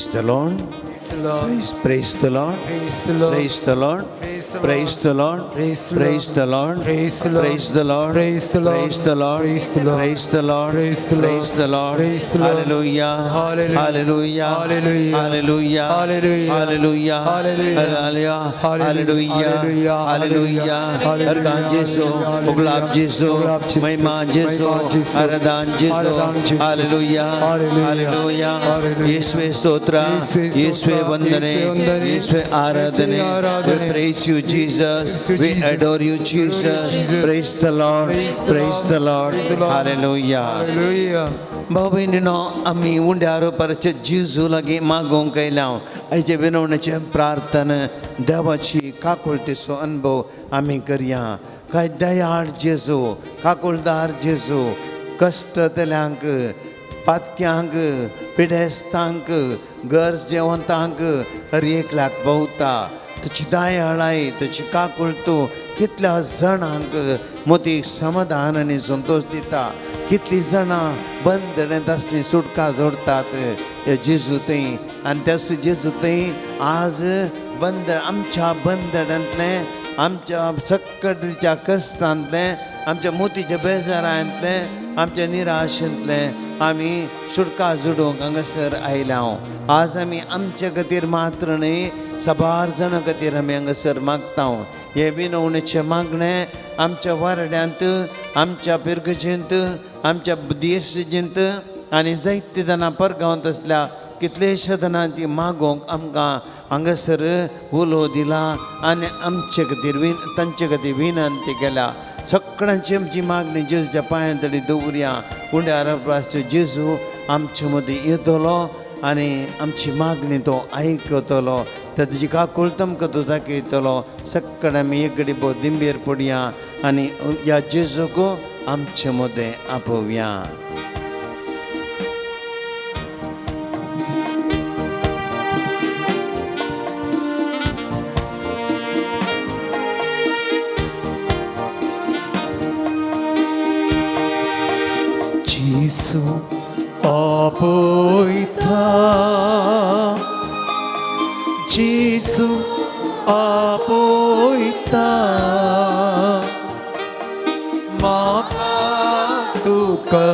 Praise the Lord. Praise Praise, the Lord. praise the Lord. Praise the Lord. Praise the Lord. Praise the Lord. Praise the Lord. Praise the Lord. Praise the Lord. Praise the Lord. Praise the Lord. Praise the Lord. Praise the Lord. Praise the Lord. Praise the Lord. Praise the Lord. Hallelujah. Hallelujah. Hallelujah. Hallelujah. Hallelujah. Hallelujah. Hallelujah. Hallelujah. Hallelujah. Hallelujah. Hallelujah. Hallelujah. Argan Jesu. Hallelujah. Uglab Jesu. Uglab Jesu. Mahima Jesu. Mahima Jesu. Aradan Jesu. Aradan Jesu. Hallelujah. Hallelujah. Hallelujah. Hallelujah. Yeswe Stotra. Yeswe Stotra. Yeswe Vandane. Yeswe Vandane. Yeswe Aradhane. Yeswe Aradhane. We praise you, Jesus. Praise you, We Jesus. adore you, Jesus. Jesus. Praise the Lord. Praise the Praise the Lord. Praise the Lord. Hallelujah. Hallelujah. भाव भयणीनो आमी उंड्यार परचे जेजू लागीं मागोवंक आयल्या. आयचे विनवणेचें प्रार्थना देवाची काकुळतेचो अनुभव आमी करया. काय दयाळ जेजू, काकुळदार जेजू, कश्टतल्यांक, पातक्यांक, पिडेस्तांक, गरजेवंतांक हर एकल्याक भोवता. तुजी दयाळाय, तुजी काकुळतू कितल्या जाणांक मोती समाधान आनी संतोश दिता. कितलीं जाणां बंदणेंत आसलीं सुटका जोडतात ह्या जेजू थंय. आनी त्याच जेजू थंय आज बंद आमच्या बंदणांतलें, आमच्या सक्कटीच्या कश्टांतलें, आमच्या मोतीच्या बेजारांतलें, आमच्या निराशेंतलें आमी सुटका जोडूंक हांगासर आयल्या. आज आमी आमच्या खातीर मात्र न्हय, साबार जाणां खातीर आमी हांगासर मागता. हे विनवणेचें मागणें आमच्या वारड्यांत, आमच्या पिरगजेंत, आमच्या देशजेंत आनी जायते जाणां परगांवांत आसल्या कितलेशे जाणां ती मागोवंक आमकां हांगासर उलो दिला आनी आमचे खातीर तांचे खातीर विनंती केल्या. सगळ्यांची आमची मागणी जेजूच्या पांयां तडी दवरया. उंड्यार प्रासचो जेजू आमचे मदीं येतलो आनी आमची मागणी तो आयकतलो. तर तुजी काकुळट आमकां तो दाखयतलो. सगळे आमी एक घडी भोव दिंबेर पडया आनी ह्या जेजूक आमचे मदें आपोवया. जेजू आपयता, जेजू आपयता, म्हाका तुका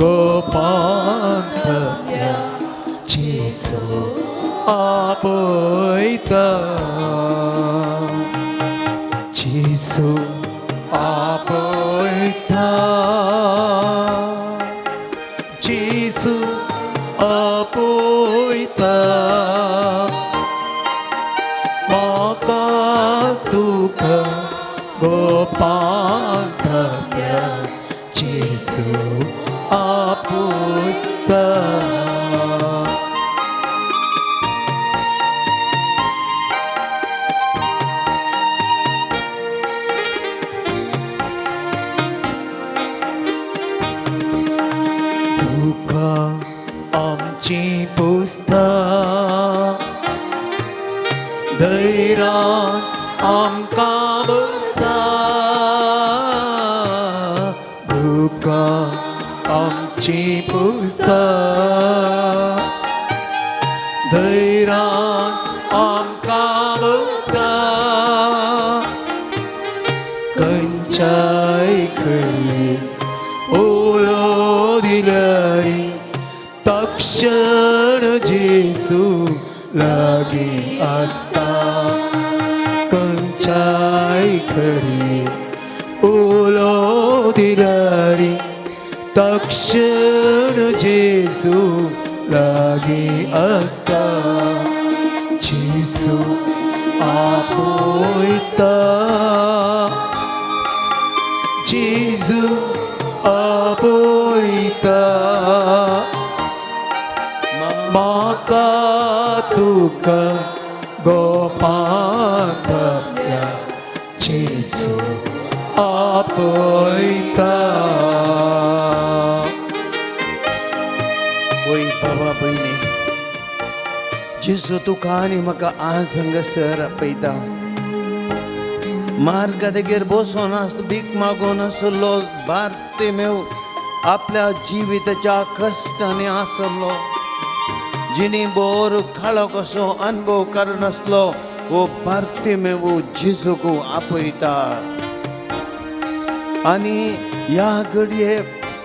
गोपांतल्या जेजू आपयता, जेजू आपयता, जेजू आपयता, म्हाका तुका गोपांतल्या जेजू आपयता. तुका आमची पुस्ता, धैर्यान आमकां भरता, तुका आमची पुस्ता, धैर्यान आमकां भरता, खंयच्याय खंय उलो दिल्यार तक्षण जेजू लागीं आसता, खंयच्याय खंय उलो दिल्यार तक्षण जेजू लागीं आसता, जेजू आपयता, जेजू आपयता, म्हाका तुका गोपांतल्या जेजू आपयता. वय बाबा भयणी, जेजू तुका आनी म्हाका आज हांगासर आपयता. मार्गा देगेर बसून आसलो, भीक मागून आसलो बार्तेमेव आपल्या जिविताच्या कश्टांनी आसलो. जिणी बोर काळो कसो अनुभव करनासलो वो बार्तिमेव जेजूक आपयता. आनी ह्या घडये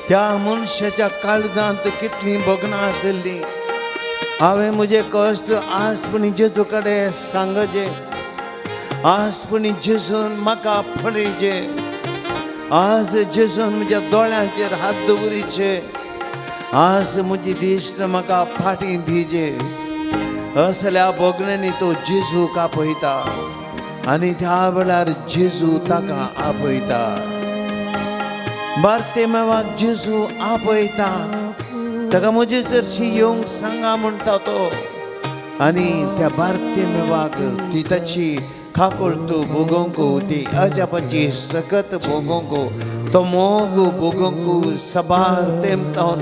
त्या मनशाच्या काळजांत कितलीं भोगणां आशिल्लीं. हांवें म्हजे कश्ट आज पुणी जेजू कडेन सांगचे, आज पुणी जेजून म्हाका पळयचे, आज जेजून म्हज्या दोळ्यांचेर हात दवरीचे, आज म्हजी दिश्ट म्हाका फाटीं दिजे. असल्या भोगण्यांनी तो जेजूक आपयता आनी त्या वेळार जेजू ताका आपयता. बार्तिमेवाक जेजू आपयता, ताका म्हजे चडशी येवंक सांगा म्हणटा तो. आनी त्या बार्तिमेवाक ती ताची काकुळट भोगोवंक, ती अजापाची सकत भोगोवंक, तो मोग भोगोवंक सबार तेमतावन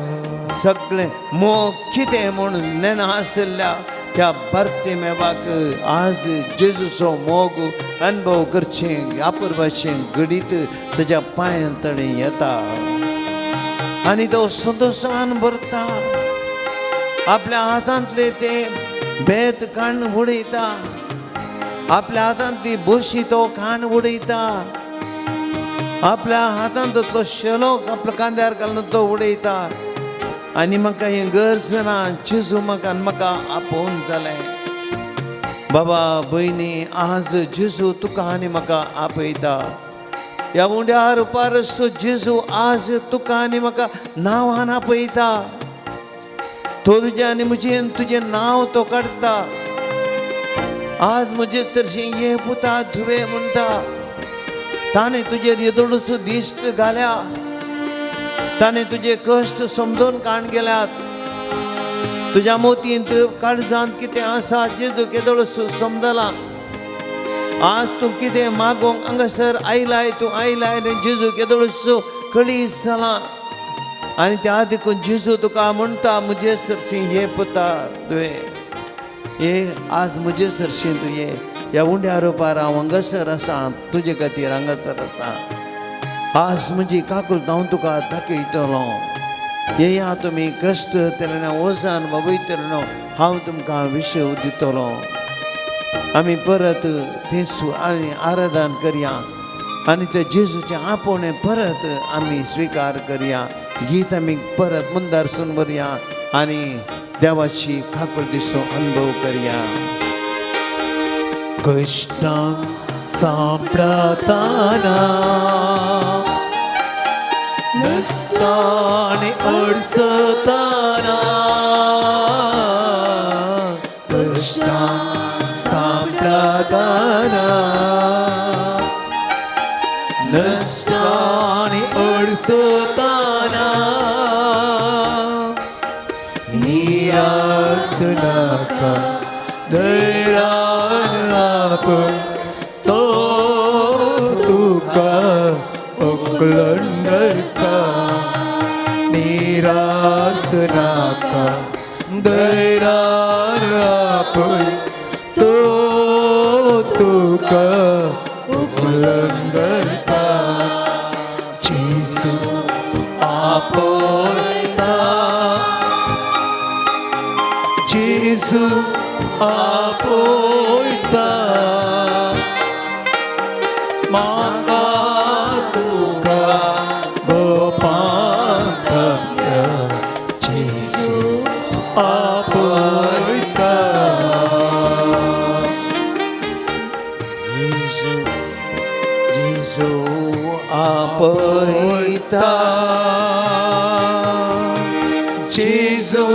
सगळें मोग कितें म्हूण नेणा आशिल्ल्या त्या बार्तिमेवाक आज जेजूचो मोग अनुभव करचें अपुरबाचें घडीत ताच्या पांयान ताणें येता आनी तो संतोशान भरता. आपल्या हातांतले ते बेत काण उडयता, आपल्या हातांतली बोशी तो कान उडयता, आपल्या हातांत तो शेलो आपल्या कांद्यार घालून तो उडयता. आनी म्हाका हें गरज ना, जेजू म्हाका म्हाका आपोवन जालें. बाबा भयणी, आज जेजू तुका आनी म्हाका आपयता. ह्या उंड्यार पारस जेजू आज तुका आनी म्हाका नांवान आपयता. तो तुजें आनी म्हजें तुजें नांव तो काडटा. आज म्हजे तर्शी ये पुता धुवे म्हणटा. ताणें तुजेर येदोळचो दिश्ट घाल्या, ताणें तुजे कश्ट समजून काण गेल्यात. तुज्या मोतींत काळजांत कितें आसा जेजू केदोळचो समजला. आज तूं कितें मागोंक हांगासर आयलाय, तूं आयलाय जेजू केदोळचो कळीस जाला. आनी त्या देखून जेजू तुका म्हणटा, म्हजे सरशी हे पुता तुवें हे आज म्हजे सरशी तूं ये. ह्या उंड्या रुपार हांव हांगासर आसा, तुजे खातीर हांगासर आसा. आज म्हजी काकुळट हांव तुका दाखयतलो. येया तुमी कश्ट तेन्ना वजन वयतलो, हांव तुमकां विशय दितलो. आमी परत थंयस आनी आराधन करया आनी ते जेजूचें आपोवणें परत आमी स्विकार करया. गीत आमी परत मुंदारसून भरया आनी देवाची काकुळटीचो अनुभव करया. कश्टांक सांपडताना, नसताने अडचताना, कश्टांक सांपडताना, नसताने अडचताना, निरास नाका धैर्यान आपण तो तुका उकलन धरता. निरास नाका धैर्यान आपण तो तुका उकलन धरता. जेजू आपयता, जेजू आपयता, म्हाका तुका गोपांत जेजू आपयता. जेजू जेजू आपयता, जेजू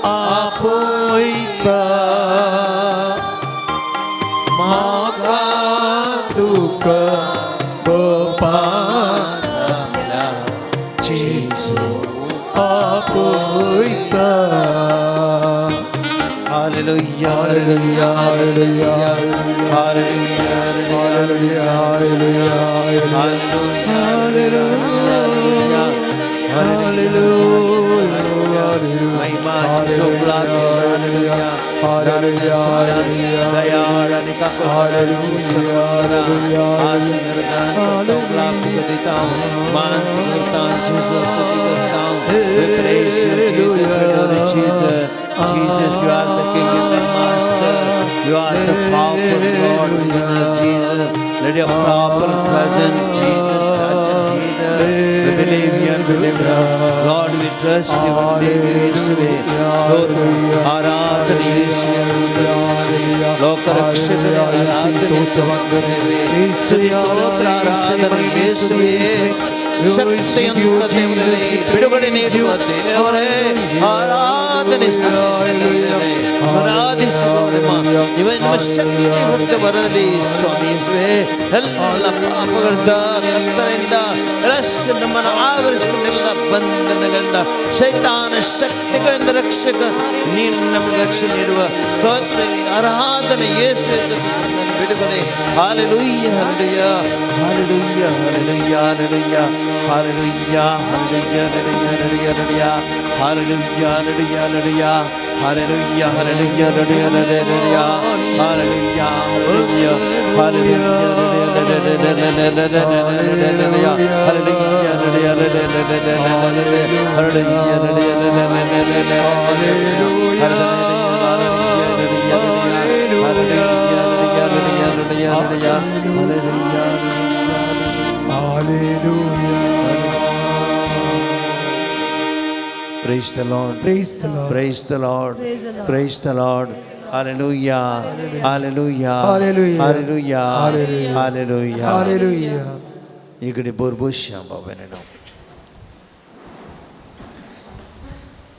आपयता, म्हाका तुका गोपांत जेजू आपयता. Hallelujah, hallelujah, hallelujah, hallelujah, hallelujah, hallelujah, hallelujah, hallelujah. महिमा सोपला, हालेलुया, दयाळ आनी काकुळट आज मेरदान करता, तुका दिता, मान करता, जेजू स्तुती करता. We praise you, Jesus, we praise you, Jesus. Jesus, you are the King and the Master. You are the powerful Lord, Jesus. Let your powerful presence, Jesus, touch and heal us. We believe you and believe you. Lord, we trust you and believe you, ಯೇಸುವೆ. ಸ್ತೋತ್ರ, ಆರಾಧನೆ ಯೇಸುವೆ. ಲೋಕರಕ್ಷಕನೇ, ಆರಾಧನೆ, ಸ್ತೋತ್ರವೇ. ಸ್ತುತಿ, ಸ್ತೋತ್ರ, ಆರಾಧನೆ ಯೇಸುವೆ. ಶಕ್ತಿಯುತ ದೇವರೇ, ಬಿಡುಗಡೆ ನೀಡುವ ದೇವರೇ, ಆರಾಧನೆ, ಸ್ತುತಿ. ಆರಾಧಿಸುವ ನಿಮ್ಮ ನಿಮ್ಮ ಶಕ್ತಿ ಹೊರಟು ಬರಲಿ ಸ್ವಾಮಿ ಯೇಸುವೆ. ಎಲ್ಲ ಪಾಪಗಳಿಂದ, ಕತ್ತಲೆಯಿಂದ ರಸ್ ನಮ್ಮನ್ನು ಆವರಿಸಿಕೊಂಡೆಲ್ಲ ಬಂಧನಗಳಿಂದ, ಶೈತಾನ ಶಕ್ತಿಗಳಿಂದ ರಕ್ಷಕ ನೀನು ನಮಗೆ ರಕ್ಷಣೆ ನೀಡುವ. ಸ್ತೋತ್ರ, ಆರಾಧನೆ ಯೇಸುವೆ. ಬಿಡುಗಡೆ. Hallelujah, hallelujah, hallelujah, hallelujah, hallelujah, hallelujah, hallelujah, hallelujah, hallelujah, hallelujah, hallelujah, hallelujah, hallelujah, hallelujah, hallelujah, hallelujah, hallelujah, hallelujah. Praise the Lord. Praise the Lord. Praise the Lord. Praise the Lord. Praise the Lord. Hallelujah. Hallelujah. Hallelujah. Hallelujah. Hallelujah. Hallelujah. Hallelujah. इकडे बोरबोश्या बाबांनो,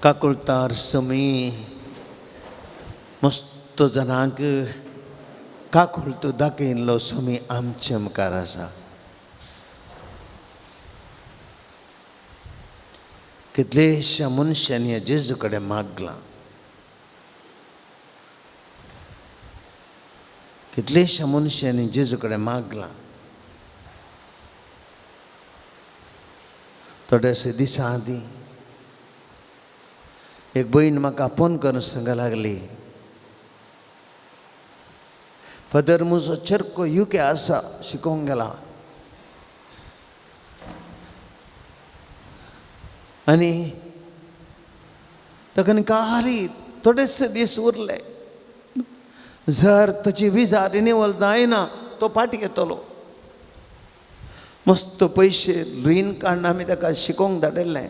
काकुळतार समी मस्त जणांक काकुळतो दाखयल्लो समी आमचे मुखार आसा. कितलेश्या मनशांनी ह्या जेजू कडेन मागलां, कितलेश्या मनशांनी जेजू कडेन मागलां. थोडेशे दिसां आदीं एक भयण म्हाका फोन करून सांगपाक लागली, फादर, म्हजो चरको युके आसा, शिकोवंक गेला आनी ताका न्ही थोडेशे दीस उरले. जर ताची विजा रिनिवल जायना तो फाटीं येतलो. मस्त पयशे रीण काडून आमी ताका शिकोवंक धाडिल्लें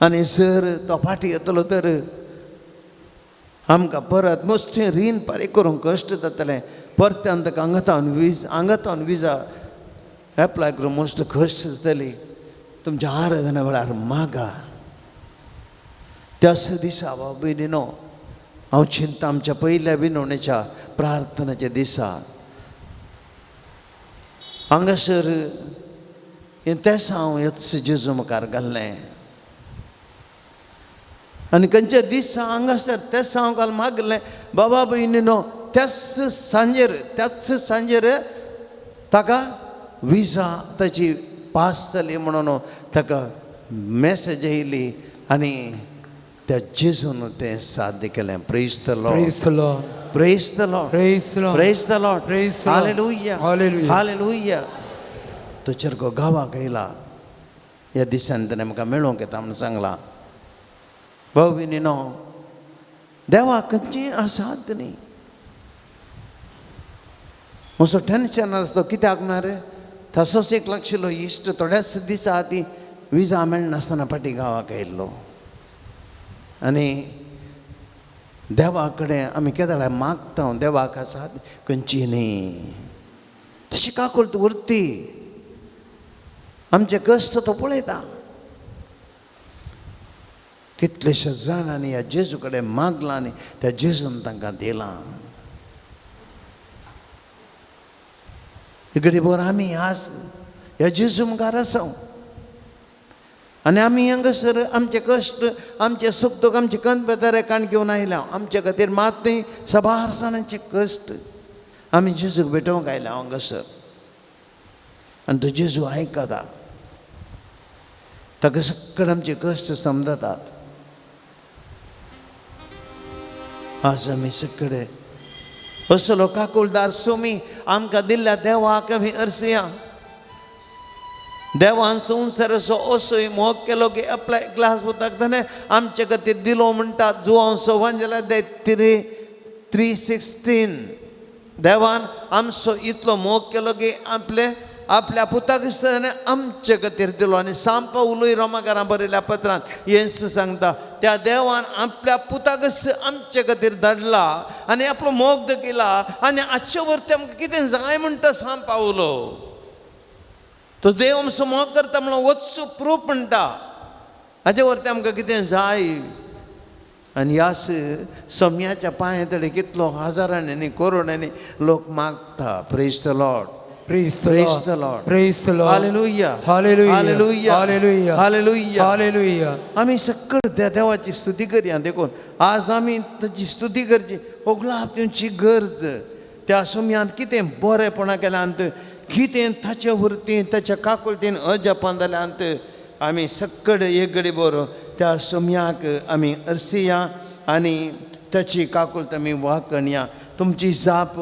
आनी जर तो फाटीं येतलो तर आमकां परत मस्तें रीण फारीक करूंक कश्ट जातलें. परत्यान ताका हांगातावन विजा एप्लाय करूंक मस्त कश्ट जातली. तुमच्या आराधना वेळार मागा. त्याच दिसा बाबा भयणीनो, हांव चिंता आमच्या पयल्या विनवणेच्या प्रार्थनेच्या दिसा हांगासर हें तेंच हांव येतसो जेजू मुखार घाल्लें आनी खंयच्या दिसा हांगासर तेंच हांव घाल मागलें. बाबा भयणीनो, त्याच सांजेर ताका विजा ताची पास जाली म्हणून ताका मॅसेज येयली आनी त्या जेजून तें साध्य केलें. Praise the Lord. Praise the Lord. Praise the Lord. Praise the Lord. Praise the Lord. Praise the Lord. Hallelujah. Hallelujah. Hallelujah. तो चेरको गांवाक येयला. ह्या दिसांनी ताणें म्हाका मेळोवंक येता म्हणून सांगलां. भाव भयणीनो, देवाक खंयचीय असाध्य न्ही. मातसो टेन्शन आसता कित्याक म्हळ्यार तसोच एक लागशिल्लो इश्ट थोड्याच दिसा आदीं विजा मेळनासतना फाटीं गांवाक आयिल्लो आनी देवा कडेन आमी केदळाय मागता, देवाक आसा खंयची न्ही तशी काकुळट उरती. आमचे कश्ट तो पळयता. कितलेशे जाणांनी ह्या जेजू कडेन मागलां आनी त्या जेजून तांकां दिलां. इकडे बर आमी आज ह्या जेजू मुखार आसा आनी आमी हांगासर आमचे कश्ट, आमचे सुख दुख, आमचे कनबेदारे काण घेवन आयल्या. आमचे खातीर मात न्ही, साबार जाणांचे कश्ट आमी जेजूक भेटोवंक आयल्या हांगासर आनी तो जेजू आयकता. ताका सगळे आमचे कश्ट समजतात. आज आमी सगळे असलो काकुळदार सोमी आमकां दिल्ल्या देवाक आमी अर्सया. देवान संवसाराचो असोय मोग केलो की आपल्या ग्लास पुताक ताणें आमचे खातीर दिलो म्हणटा. जुवांव सवान जाल्यार 3:16. देवान आमचो इतलो मोग केलो की आपले आपल्या पुताक ताणें आमचे खातीर दिलो. आनी सांप उलय रोमाकारां बरयल्या पत्रांत हेंच सांगता, त्या देवान आपल्या पुताकच आमचे खातीर धाडला आनी आपलो मोग दाखयला आनी आजचे वरती आमकां कितें जाय म्हणटा सांप पावलो. तो देव आमचो मोग करता म्हणून वचचो प्रूफ म्हणटा. हाजे वरती आमकां कितें जाय. आनी ह्या सम्याच्या पांया तडे कितलो हजारांनी आनी करोडांनी लोक मागता. Praise the Lord. Praise the Praise Lord. the Lord. Praise the Lord. Hallelujah. Hallelujah. Hallelujah. Hallelujah. Hallelujah. Hallelujah. आमी सकळ त्या देवाची स्तुती करया. देखून आज आमी ताची स्तुती करची, हो गुलाब दिवची गरज. त्या सुम्यान कितें बरेपणां केल्यांत, कितें ताचे वरतीन ताच्या काकुळतीन अजापान जाल्यांत. आमी सकळ एक घडी बरो त्या सुम्याक आमी अरसिया आनी ताची काकुळत आमी वाकणया. तुमची जाप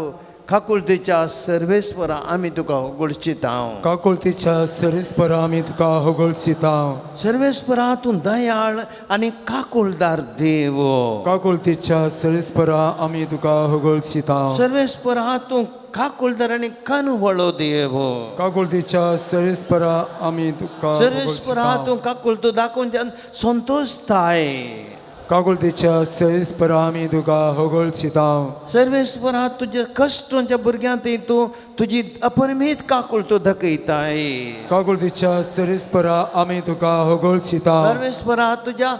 काकुळतेच्या सर्वेस्परा आमी तुका होगळचिता. काकुळतीच्या सरीसपरा आमी तुका होगळचिता. सर्वेस्परा तूं दयाळ आनी काकुळदार देव. काकुळतीच्या सरीसपरा आमी तुका होगळचिता. सर्वेस्परा तूं काकुळदार आनी कानवळो देव. काकुळतीच्या सरीसपरा आमी तुका सर्वेस्परा होगळचिता. तूं काकुळतो दाखोवन संतोषताय. काकुळतीच्या सरीसपरा आमी तुका होगळचिता. सर्वेस्परा तुज्या कश्टांच्या भुरग्यांत तूं तुजी अपरिमेत काकुळतो दाखयताय. काकुळतीच्या सरीसपरा आमी तुका होगळचिता. सर्वेस्परा तुज्या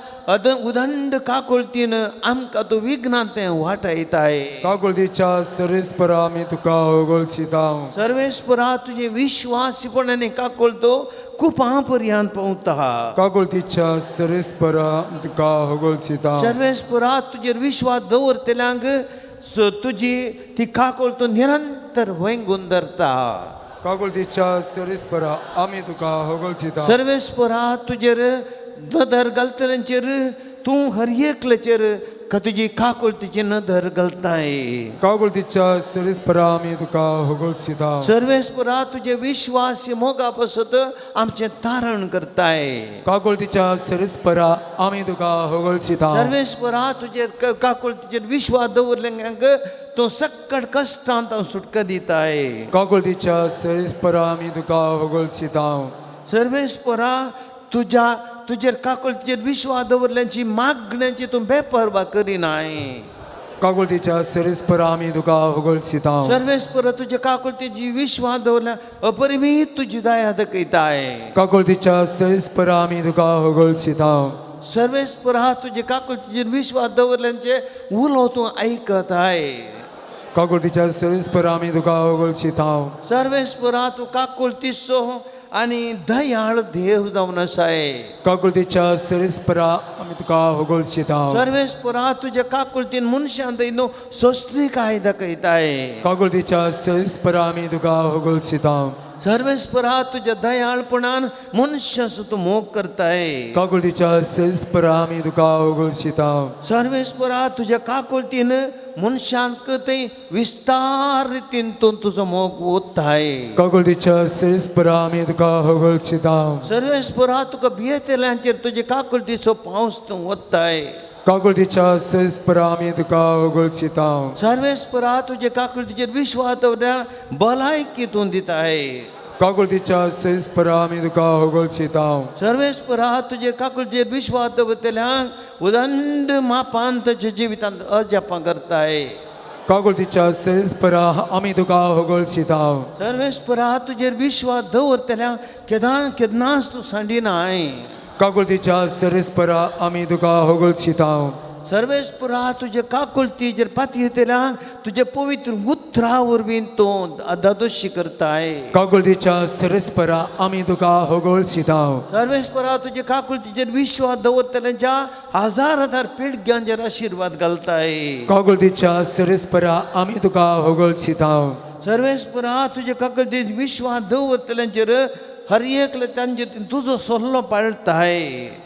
उदंड काकुळतीन आमकां तूं विघ्नांत वाटयताय. काकुळतीच्या सरीसपरा आमी तुका होगळचिता. सर्वेस्परा तुजे विश्वासीपण आनी काकुळतो कुपां पर्यंत पावता. काकुळतीच्या सरीसपरा तुका होगळचिता. सर्वेस्परा तुजेर विश्वास दवरतल्यांक तुजी ती काकुळ तूं निरंतर वेंगून धरता. काकुळतीच्या सरीसपरा आमी तुका होगळचिता. सर्वेस्परा तुजेर नदर घालतल्यांचेर तूं हर एकल्याचेर तुजी काकुळतीची नदर घालताय. काकुळतीच्या सरीसपरा आमी तुका होगळचिता. सर्वेस्परा तुजे विश्वास मोगा पासत आमचें तारण करताय. काकुळतीच्या सरीसपरा आमी तुका होगळचिता. सर्वेस्परा तुजेर काकुळतीचेर विश्वास दवरल्यांक तूं सक्कड कश्टांत सुटका दिताय. काकुळतीच्या सरीसपरा आमी तुका होगळचिता. सर्वेस्परा तुज्या तुजेर काकुळतीचेर विश्वास दवरल्यांची मागण्याची तूं बेपर्वा करिनाय. काकुळतीच्या सरीसपरा आमी तुका होगळचिता. सर्वेस्परा तुज्या काकुळतीची विश्वास दवरल्या अपरिमीत तुजी दया दाखयताय. काकुळतीच्या सरीसपरा आमी तुका होगळचिता. सर्वेस्परा तुजे काकुळतीचेर विश्वास दवरल्यांचे उलो तूं आयकताय. काकुळतीच्या सरीसपरा आमी तुका होगळचिता. सर्वेस्परा तूं काकुळतीचो आनी दयाळ देव जावन आसाय. काकुळतीच्या सरीसपरा आमी तुका होगळचिता. सर्वेस्परा तुज्या काकुळतीन मनशान न्हू सोस्त्रिकाय दाखयताय. काकुळतीच्या सरीसपरा आमी तुका होगळचिता. सर्वेस्परा तुज्या दयाळपणान मनशाचो तूं मोग करताय. काकुळतीच्या सरीसपरा आमी तुका होगळचिता. सर्वेस्परा तुज्या काकुळतीन मनशांक थंय विस्तार रितीन तूं तुजो मोग ओत्ताय. काकुळतीच्या सरीसपरा आमी तुका होगळचिता. सर्वेस्परा तुका भियेतल्यांचेर तुजे काकुळतीचो पावस तूं ओत्ताय. काकुळतीच्या सरीसपरा आमी तुका होगळचिता. सर्वेस्परा तुजे काकुळतीचेर विश्वास दवरल्यार भलायकी तूं दिताय. काकुळतीच्या सरीसपरा आमी तुका होगळचिता. सर्वेस्परा तुजे काकुळतीचेर विश्वास दवरतल्यांक उदंड मापान ताच्या जिवितांत अजापां करताय. काकुळतीच्या सरीसपरा आमी तुका होगळचिता. सर्वेस्परा तुजेर विश्वास दवरतल्यांक केदां केन्नाच तूं सांडिनाय. काकुळतीच्या सरीसपरा आमी तुका होगळचिता. सर्वेस्परा तुजे काकुळतीचेर पातयेतल्यांक तुजे पवित्र उतरा वरवीं तूं दादोशी करताय. काकुळतीच्या सरीसपरा आमी तुका होगळचिता. सर्वेस्परा तुजे काकुळतीचेर विश्वास दवरतल्यांच्या हजार हजार पिळग्यांचेर आशिर्वाद घालताय. काकुळतीच्या सरीसपरा आमी तुका होगळचिता. सर्वेस्परा तुजे काकुळतीचेर विश्वास दवरतल्यांचेर हर एकले तांचे तुजो सल्लो पाळटाय.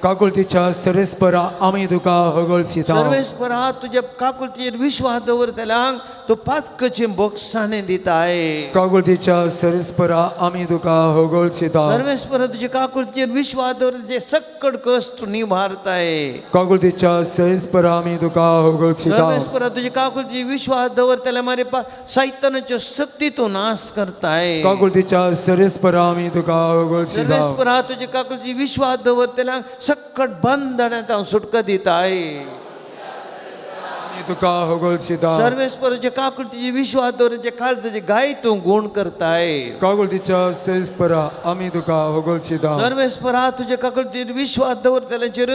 काकुळतीच्या सर्वेस्परा आमी तुका होगळसिता. सर्वेस्परा तुज्या काकुळतीचेर विश्वास दवरतल्यांक तूं पातकचे बोगसाणे दिताय. काकुळतीच्या सर्वेस्परा आमी तुका होगळसिता. सर्वेस्परा तुज्या काकुळतीचेर विश्वास दवरतले सक्कड कश्ट निवारताय. काकुळतीच्या सर्वेस्परा आमी तुका होगळसिता. सर्वेस्परा तुज्या काकुळतीचेर विश्वास दवरतले मारे सैतानाच्यो शक्ती तूं नाश करताय. काकुळतीच्या सर्वेस्परा आमी तुका होगळसिता. सर्वेस्परा तुज्या काकुळतीचेर विश्वास दवरतल्यांक सक्कड बंधनांत हांव सुटका दिताय. तुका होगळसिता. सर्वेस्पराच्या काकुळतीचे विश्वास दवरचे काळजाचे गाय तूं गुण करताय. काकुळतीच्या सर्वेस्परा आमी तुका होगळसिता. सर्वेस्परा तुज्या काकुळतीचेर विश्वास दवरतल्यांचेर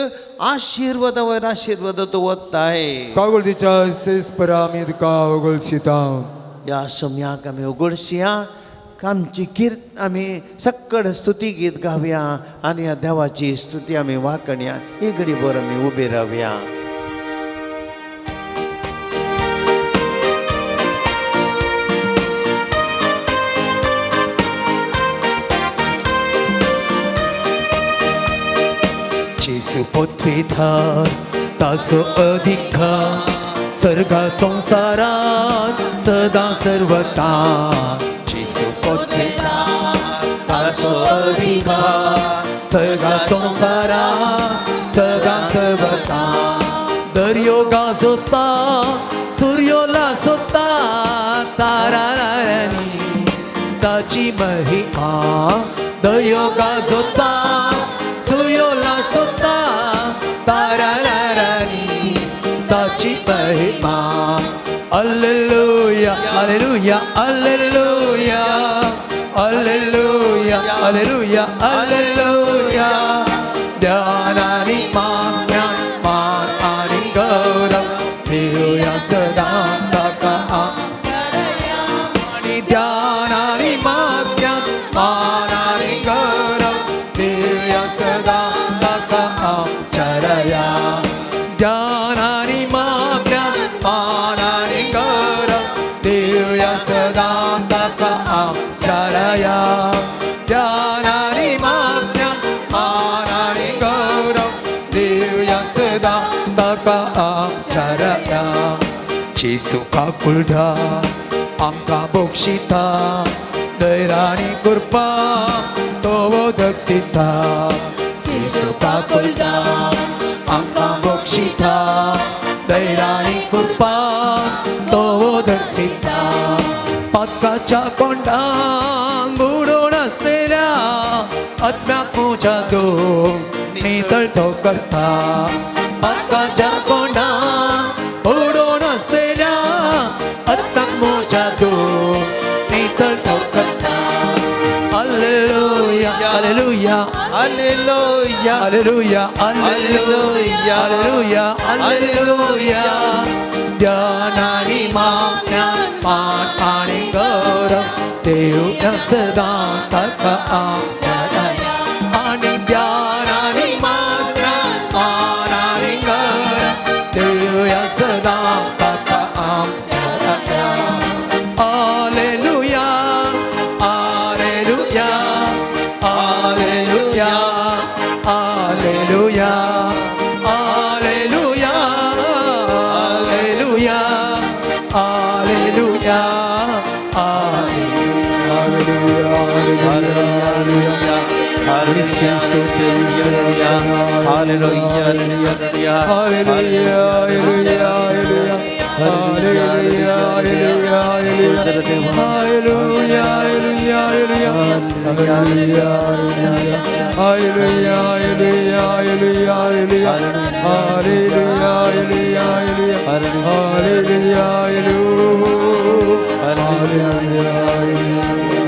आशिर्वादा वयर आशिर्वाद तूं वताय. काकुळतीच्या सर्वेस्परा आमी तुका होगळसिता. ह्या सम्याक आमी उगडशिया आमची कीर्त आमी सक्कड स्तुती गीत गावया आनी ह्या देवाची स्तुती आमी वाकणया. ही घडी भर आमी उबी रावया. जेजू पृथ्वीधार ताचो अधिकार सर्गा संवसारात सदां सर्वता. जेजू पृथ्वीधार ताचो अधिकार सर्गा संवसारात सदां सर्वता. दर्यो गाजोता सुर्यो लासोता तारांनी ताची महिमा. दर्यो गाजोता सुर्यो लासोता तारांनी ताची महिमा. Alleluia, alleluia, alleluia, alleluia, alleluia, alleluia. ज्ञान आणि मान मान आणि गौरव देऊया सदा ताका आणि ज्ञान आणि मान मान आणि गौरव देऊया सदा ताका आमच्या. ज्ञान आणि मान मान आणि गौरव देऊया सदा ताका आमच्या. ज्ञान आणि मान मान आणि गौरव देऊया सदा ताका आमच्या. जेजू काकुळटा आमकां बक्षिता दैराणी कृपा तो दक्षिता. जेजू काकुळटा आमकां बक्षिता दैराणी कृपा तो दक्षिता. पातकाच्या कोंडान बुडून आसलेल्या आत्म्याक म्हज्या तो नितळ तो करता. पातकाच्या कोंडान बुडून आसलेल्या आत्म्याक म्हज्या तो नितळ तो करता. Alleluia, alleluia, alleluia, alleluia, alleluia, alleluia, alleluia. ज्ञान आणि मान मान आणि गौरव देऊया सदा ताका आमच्या. आणि ज्ञान आणि मान मान आणि गौरव देऊया सदा ताका आमच्या. Alleluia, alleluia, alleluia, alleluia, alleluia, alleluia, alleluia, alleluia. Hallelujah, hallelujah, hallelujah, hallelujah, hallelujah, hallelujah, hallelujah, hallelujah, hallelujah, hallelujah, hallelujah, hallelujah, hallelujah, hallelujah, hallelujah, hallelujah.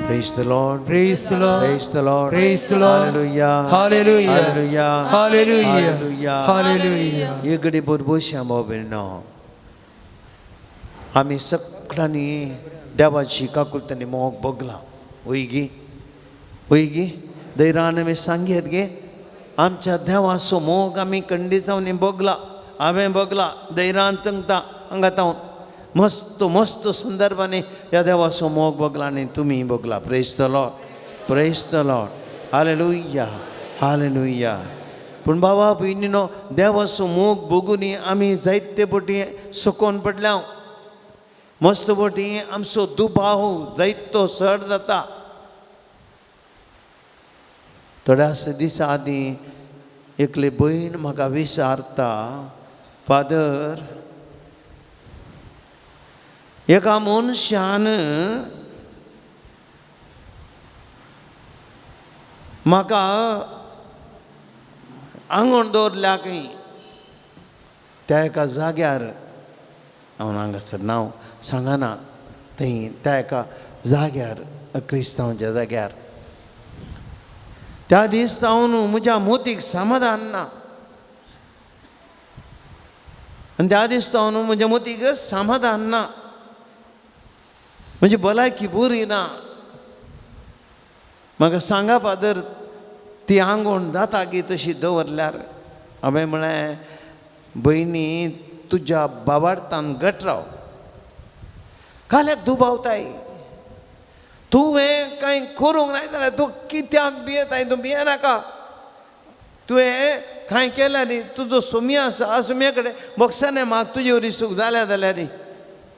Praise the Lord. Praise the Lord. Praise the Lord. Praise the Lord. Praise the Lord. Hallelujah. Hallelujah. Hallelujah. Hallelujah. Hallelujah. Hallelujah. ही घडी भरभोशी भाव आमी सगळ्यांनी देवाची काकुळतांनी मोग बगला. वय गी वय गी दैरान आमी सांगयत गे आमच्या देवाचो मोग आमी कंडिचांनी बगला. हांवें बगला दैरान चंगता हांगा तावन मस्त मस्त संदर्भांनी ह्या देवाचो मोग भोगला आनी तुमी भोगला. Praise the Lord, praise the Lord, hallelujah, hallelujah. पूण बाबा भयणीनो, देवाचो मोग भोगुनी आमी जायते पटी सुकोवन पडल्या. मस्त पटी आमचो दुबाव जायतो चड जाता. थोड्याच दिसा आदीं एकली भयण म्हाका विचारता, फादर, एका मनशान म्हाका आंगण दवरल्या खंय त्या एका जाग्यार, हांव हांगासर नांव सांगना, थंय त्या एका जाग्यार, क्रिस्तांवच्या जाग्यार. त्या दीस जावन म्हज्या मोतीक समाधान ना आनी त्या दीस जावन म्हज्या मोतीक समाधान ना, म्हजी भलायकी बरी ना. म्हाका सांगा फादर, ती आंगोण जाता गी तशी दवरल्यार? हांवें म्हळें, भयणी, तुज्या बाबार्थान घट राव, काल्याक दुबावताय. तुवें कांय करूंक नाय जाल्यार तूं कित्याक भियेताय? तूं भियेनाका. तुवें कांय केल्यार न्ही, तुजो सोमी आसा, सोम्या कडेन बक्षाने माग, तुजे वरी सूख जाल्या जाल्यार न्ही.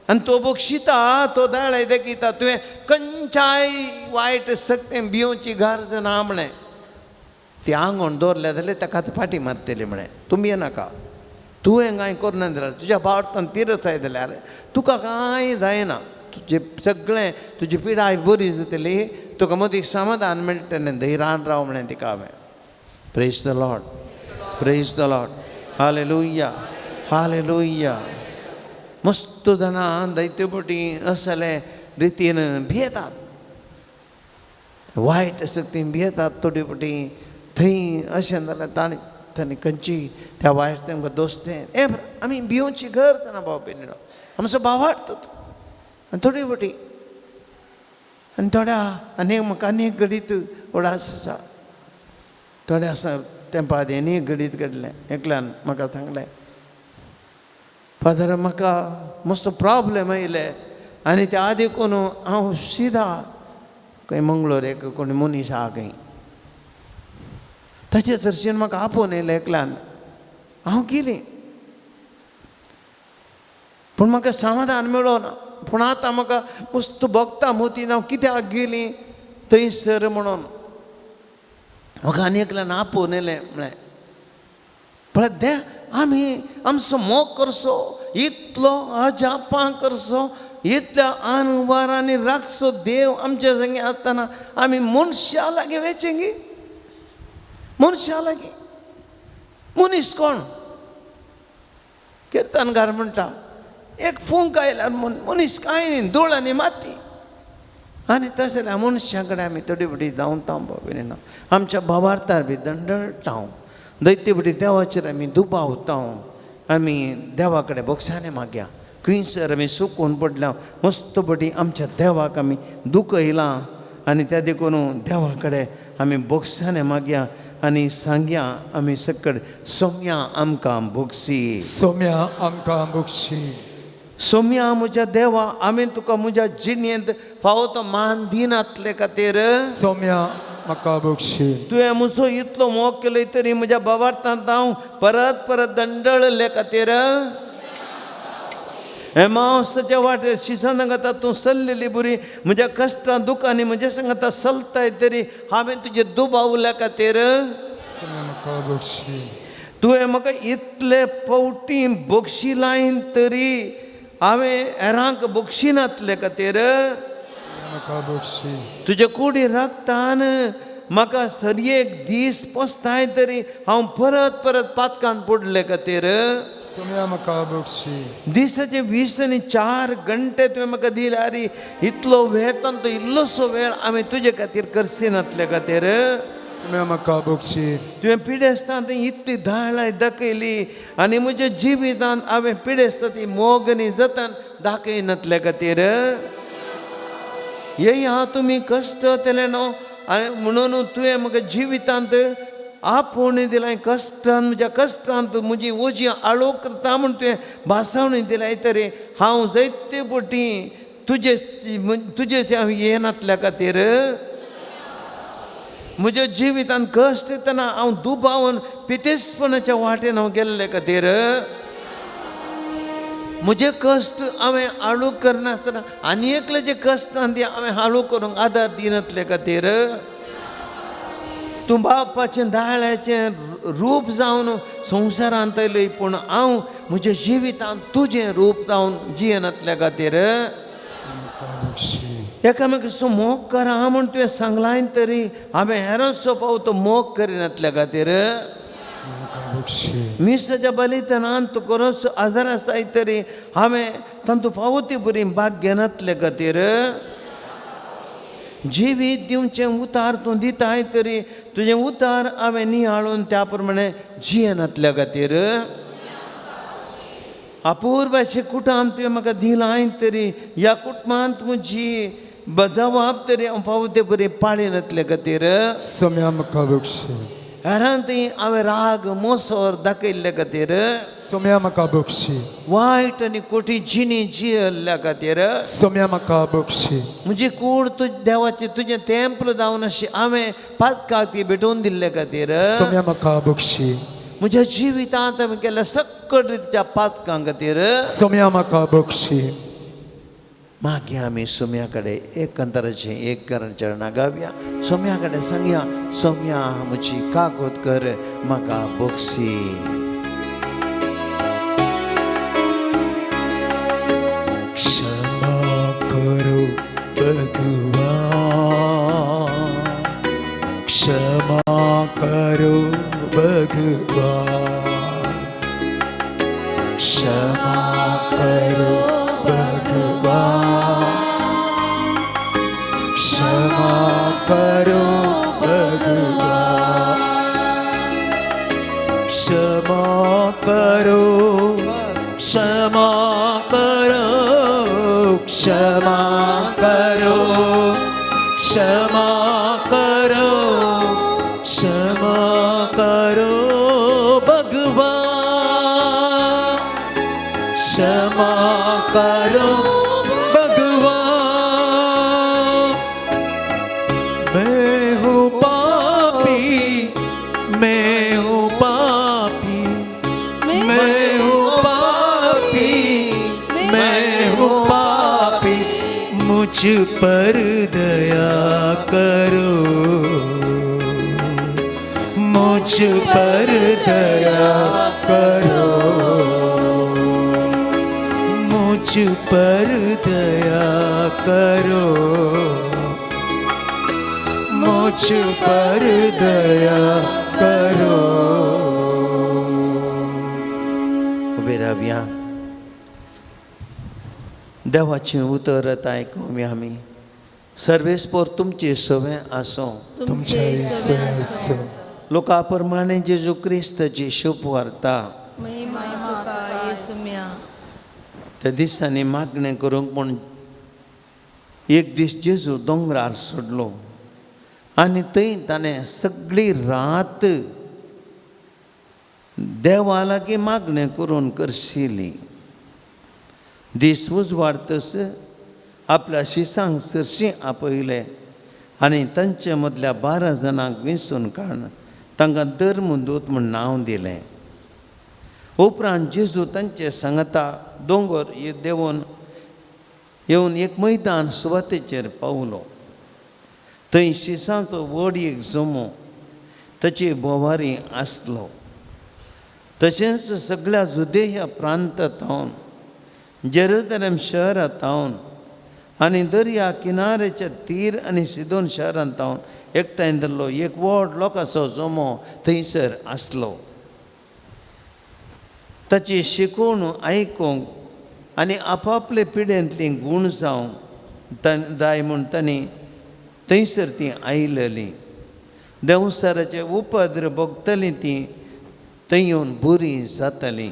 आनी तो बक्षिता, तो दाळाय देखयता. तुवें खंयच्याय वायट शक्तें भियोवची गरज ना म्हळें. ती आंगण दवरल्या जाल्यार ताका फाटी मारतली म्हळें. तूं भियेनाका. तुवें कांय करूं जाल्यार तुज्या भावार्थान तिरसाय जाल्यार तुका कांय जायना. तुजें सगळें तुजी पिडाय बरी जातली, तुका मदीं समाधान मेळटलें. धैर्यान राव म्हळें तिका हांवें. Praise the Lord, praise the Lord, hallelujah, hallelujah. मस्त जाणां दैत्य पटी असले रितीन भियेतात, वायट शक्तीन भियेतात. थोडी पटी थंय अशें जाल्यार ताणें ताणें खंयची त्या वायट तांकां दोस्तें हें आमी भियोवची गरज ना भाव भयणीनो. आमचो भावार्थ आनी थोडी पटी आनी थोड्या आनी म्हाका अनेक घडीत उडास आसा. थोड्या आसा तेंपा आदी आनी एक घडीत घडलें. एकल्यान म्हाका सांगलें, फादर, म्हाका मस्त प्रोब्लेम आयले आनी त्या आदी कोण हांव सिदा खंय मंगळूर एक कोण मनीस आहा खंय, ताचे दर्शन म्हाका आपोवन येयलें एकल्यान. हांव गेली, पूण म्हाका समाधान मेळो ना. पूण आतां म्हाका मस्त भोगता मोतीन हांव कित्याक गेली थंयसर म्हणून. म्हाका आनी एकल्यान आपोवन येयलें. म्हळें, पळय दे आमी आमचो मोग करचो, इतलो अजापां करचो, इतल्या आनवारांनी राखचो देव आमच्या संगी आसतना आमी मनशा लागीं वचें गी? मनशा लागीं मनीस कोण? किर्तनकार म्हणटा, एक फूंक आयल्यार मनीस कांय न्ही, धूळ आनी माती. आनी तशें जाल्यार मनशा कडेन आमी थोडी फटी धांवता बाबा, आमच्या भावार्थार बी दंडळटा, दैत्य फटी देवाचेर आमी दुबावता. आमी देवा कडेन बोगसाने मागया, खंयसर आमी सुकून पडल्या. मस्त पटी आमच्या देवाक आमी दुखयलां आनी त्या देखून देवा कडेन आमी बोगसाने मागया आनी सांगया आमी सकड, सोम्या आमकां भोगसी, सोम्या आमकां भोगशी. सोम्या म्हज्या देवा, आमी तुका म्हज्या जिणेंत फावो तो मान दिनातले खातीर सोम्या म्हाका भोगशी. तुवें म्हजो इतलो मोग केलो तरी म्हज्या बाबार्थांत हांव परत परत दंडळले खातीर. हे मांसाच्या वाटेर शिसान सांगता तूं सल्लेली बरी, म्हज्या कश्टां दुखांनी म्हज्या सांगता सलताय तरी हांवें तुजे दुबावल्या खातीर. सोम्या म्हाका भोगशी. तुवें म्हाका इतले फावटी बक्षी लायन तरी हांवें हेरांक बक्षिनातले खातीर. म्हाका भोगशी. तुजे कुडी रक्तान म्हाका सरयेक दीस पोसताय तरी हांव परत परत पातकान पडले खातीर. सोम्या म्हाका भोगशी. दिसाचे 20 आनी 4 घंटे तुवें म्हाका दिल्यार इतलो वेळ तांतो इल्लोसो वेळ हांवें तुजे खातीर करसिनातले खातीर. सोम्या म्हाका भोगशी. तुवें पिडेस्तांत इतली दाळाय दाखयली आनी म्हज्या जिवितांत हांवें पिडेस्ता ती मोग आनी जतन दाखयनातले खातीर. येया तुमी कश्ट जातले न्हू आनी म्हणून तुवें म्हाका जिवितांत आपोवणी दिलाय कश्टान म्हज्या कश्टांत म्हजी ओजी आळो करता म्हूण तुवें भासावणी दिलाय तरी हांव जायते पटी तुजे तुजे हांव येनातल्या खातीर म्हज्या जिवितांत कश्ट येतना हांव दुबावन पितेसपणाच्या वाटेन हांव गेल्ले खातीर म्हजे कश्ट हांवें हाळू करनासतना आनी एकले जे कश्ट आनी ते हांवें हाळू करूंक आदार दिनातले खातीर तूं बापाचें दाळ्याचें रूप जावन संवसारांत आयली पूण हांव म्हज्या जिवितांत तुजें रूप जावन जियेनातल्या खातीर एकामेकाचो मोग करा म्हूण तुवें सांगलाय तरी हांवें हेरांचो पावतो मोग करिनातल्या खातीर मिसाच्या बलिदानान तुका रोस आदार आसाय तरी हांवें तांतू फावो ती बरी भाग घेनातले खातीर जिवीत दिवचें उतार तूं दिताय तरी तुजें उतार हांवें नियाळून त्या प्रमाणे जियेनातल्या खातीर अपूर्वाचें कुटुंब तुवें म्हाका दिलाय तरी ह्या कुटुंबांत म्हजी जबाबदारी हांव फावो ते बरी पाळिनातले खातीर सम्या म्हाका बक्षी हेरां थंय हांवें राग मोसोर दाखयल्ले खातीर सम्या म्हाका बक्षी वायट आनी कोटी जिणी जियल्ल्या खातीर सम्या म्हाका बक्षी म्हजी कूड तुज देवाची तुजें तेंपल जावन अशी हांवें पातकाक ती भेटोवन दिल्ले खातीर सम्या म्हाका बक्षी म्हज्या जिवितांत हांवें केल्ल्या सक्कड रितीच्या पातकां खातीर सम्या म्हाका बक्षी. मागीर आमी सोम्या कडेन एक अंतराचें एक करण चरणां गावया. सोम्या कडेन सांगया, सोम्या म्हजी कागद कर म्हाका बक्षी. क्षमा करो भगवान, क्षमा करो भगवान, क्षमा करो भगवान, क्षमा करो भगवान, क्षमा करो, क्षमा करो, क्षमा करो, क्षमा करो, क्षमा करो भगवान, क्षमा करो भगवान. मैं हूँ पापी, मैं हूँ पापी, मैं हूँ पापी, मैं हूँ पापी, मुझ पर दया करो, मुझ पर दया करो, मुझ पर दया करो, मुझ पर दया करो. उबे रावया. देवाचें उतर आतां आयकुया आमी. सर्वेस्पोर तुमचे सवें आसूं. तुमचे सवें. लोका प्रमाणे जेजू क्रिस्ताची शुभ वार्ता. महिमा तुका येसुम्या. त्या दिसांनी मागणें करूंक म्हूण एक दीस जेजू दोंगरार सोडलो आनी थंय ताणें सगळी रात देवा लागीं मागणें करून करशिली. दीस उजवाडतस आपल्या शिसांक सरशीं आपयले आनी तांचे मदल्या 12 जाणांक विंचून काडून तांकां धर्मदूत म्हूण नांव दिलें. उपरांत जेजू तांचे सांगता दोंगर देंवून येवन एक मैदान सुवातेचेर पावलो. थंय शिसांचो व्हड एक जमो ताची भोवारी आसलो. तशेंच सगळ्या जुदेया प्रांतांत जेरुजलेम शहरांत आनी दर्या किनाऱ्याच्या तीर आनी सिदोन शहरांत एकठांय धरलो एक व्हड लोकांचो जमो थंयसर आसलो. ताची शिकवण आयकूंक आनी आपापले पिडेंतली गूण जावंक जाय म्हूण तांणी थंयसर ती आयलेली. देंवसाराचे उपद्र भोगतली ती थंय येवन बरी जाताली.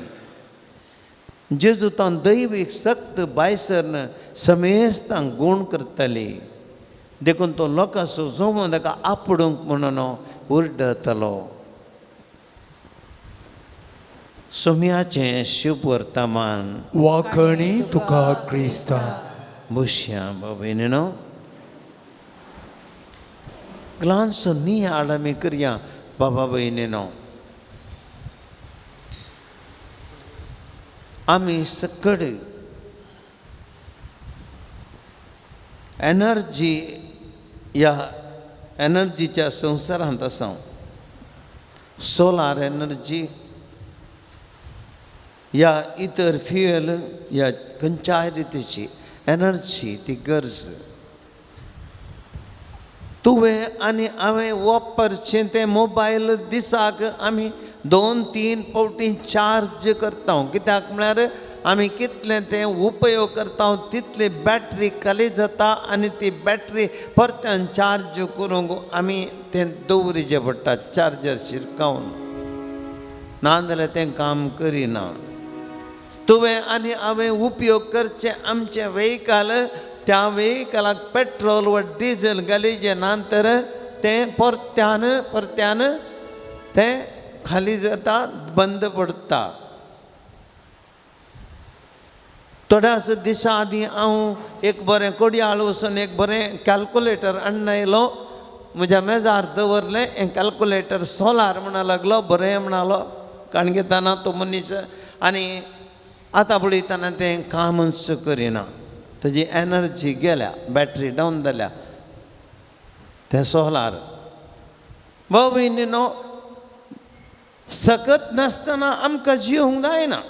जेजू तान दैवीक सक्त बायसरन समेस्तांक गूण करताली. देखून तो लोकांचो जमो ताका आपडूंक म्हणून उरडतलो. सोम्याचें शुभवर्तमान. वाखणी तुका क्रिस्ता. बसया भयणीनो, ग्लांसो नियाळ आमी करया बाबा भयणीनो. आमी सकड एनर्जी ह्या एनर्जीच्या संवसारांत आसा. सोलार एनर्जी या इतर फ्युएल या खंयच्याय रितीची एनर्जी ती गरज. तुवें आनी हांवें वापरचें तें मोबायल दिसाक आमी 2-3 फावटी चार्ज करता. कित्याक म्हळ्यार आमी कितलें तें उपयोग करता तितली बॅटरी खाली जाता आनी ती बॅटरी परत्यान चार्ज करूंक आमी तें दवरिचें पडटा चार्जर शिरकावन, नाजाल्यार तें काम करिना. तुवें आनी हांवें उपयोग करचें आमचें व्हेकल, त्या व्हेकलाक पेट्रोल वा डिझल घालीचें ना तर तें परत्यान परत्यान तें खाली जाता, बंद पडटा. थोड्याच दिसां आदीं हांव एक बरें कोडयाळ वचून एक बरें कॅल्कुलेटर हाडून आयलो, म्हज्या मेजार दवरलें. हें कॅल्कुलेटर सोलार म्हणा लागलो, बरें म्हणालो काणगेताना तो मनीस. आनी आतां पळयतना तें कामच करिना, ताजी एनर्जी गेल्या, बॅटरी डावन जाल्या तें सोलार. भाव भयणीनो, सकत नासतना आमकां जिवंक जायना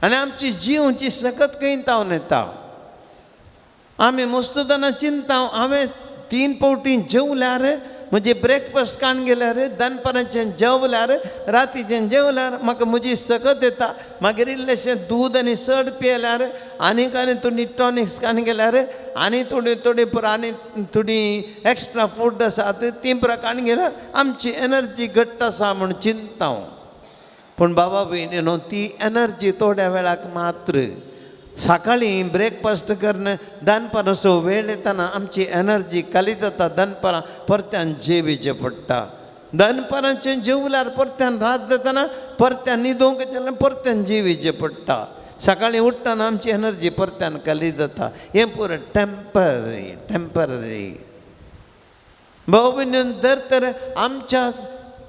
आनी आमची जिवची सकत खंय तावन येता. आमी मस्तताना चिंता, हांवें 3 फावटी जेवल्यार, म्हजी ब्रेकफास्ट काण गेल्यार, दनपाराचें जेवल्यार, रातीचें जेवल्यार म्हाका म्हजी सकत येता. मागीर इल्लेशें दूद आनी सड पियेल्यार, आनीक आनी थोडी टॉनिक्स काण गेल्यार, आनी थोडी थोडी पुरो आनी थोडी एक्स्ट्रा फूड आसा ती पुरो काण गेल्यार आमची एनर्जी घट्ट आसा म्हूण चिंता हांव. पूण बाबा भयणीनो, ती एनर्जी थोड्या वेळाक मात्र. सकाळीं ब्रेकफास्ट करून दनपाराचो वेळ येतना आमची एनर्जी खाली जाता. दनपारां परत्यान जेवीचें पडटा, दनपारांचें जेवल्यार परत्यान रात जातना परत्यान न्हिदोंक जाल्यार परत्यान जेवीचें पडटा. सकाळीं उठ्ठना आमची एनर्जी परत्यान खाली जाता. हें पुरो टेम्पररी टेम्पररी. भाव भयणीनो, जर तर आमच्या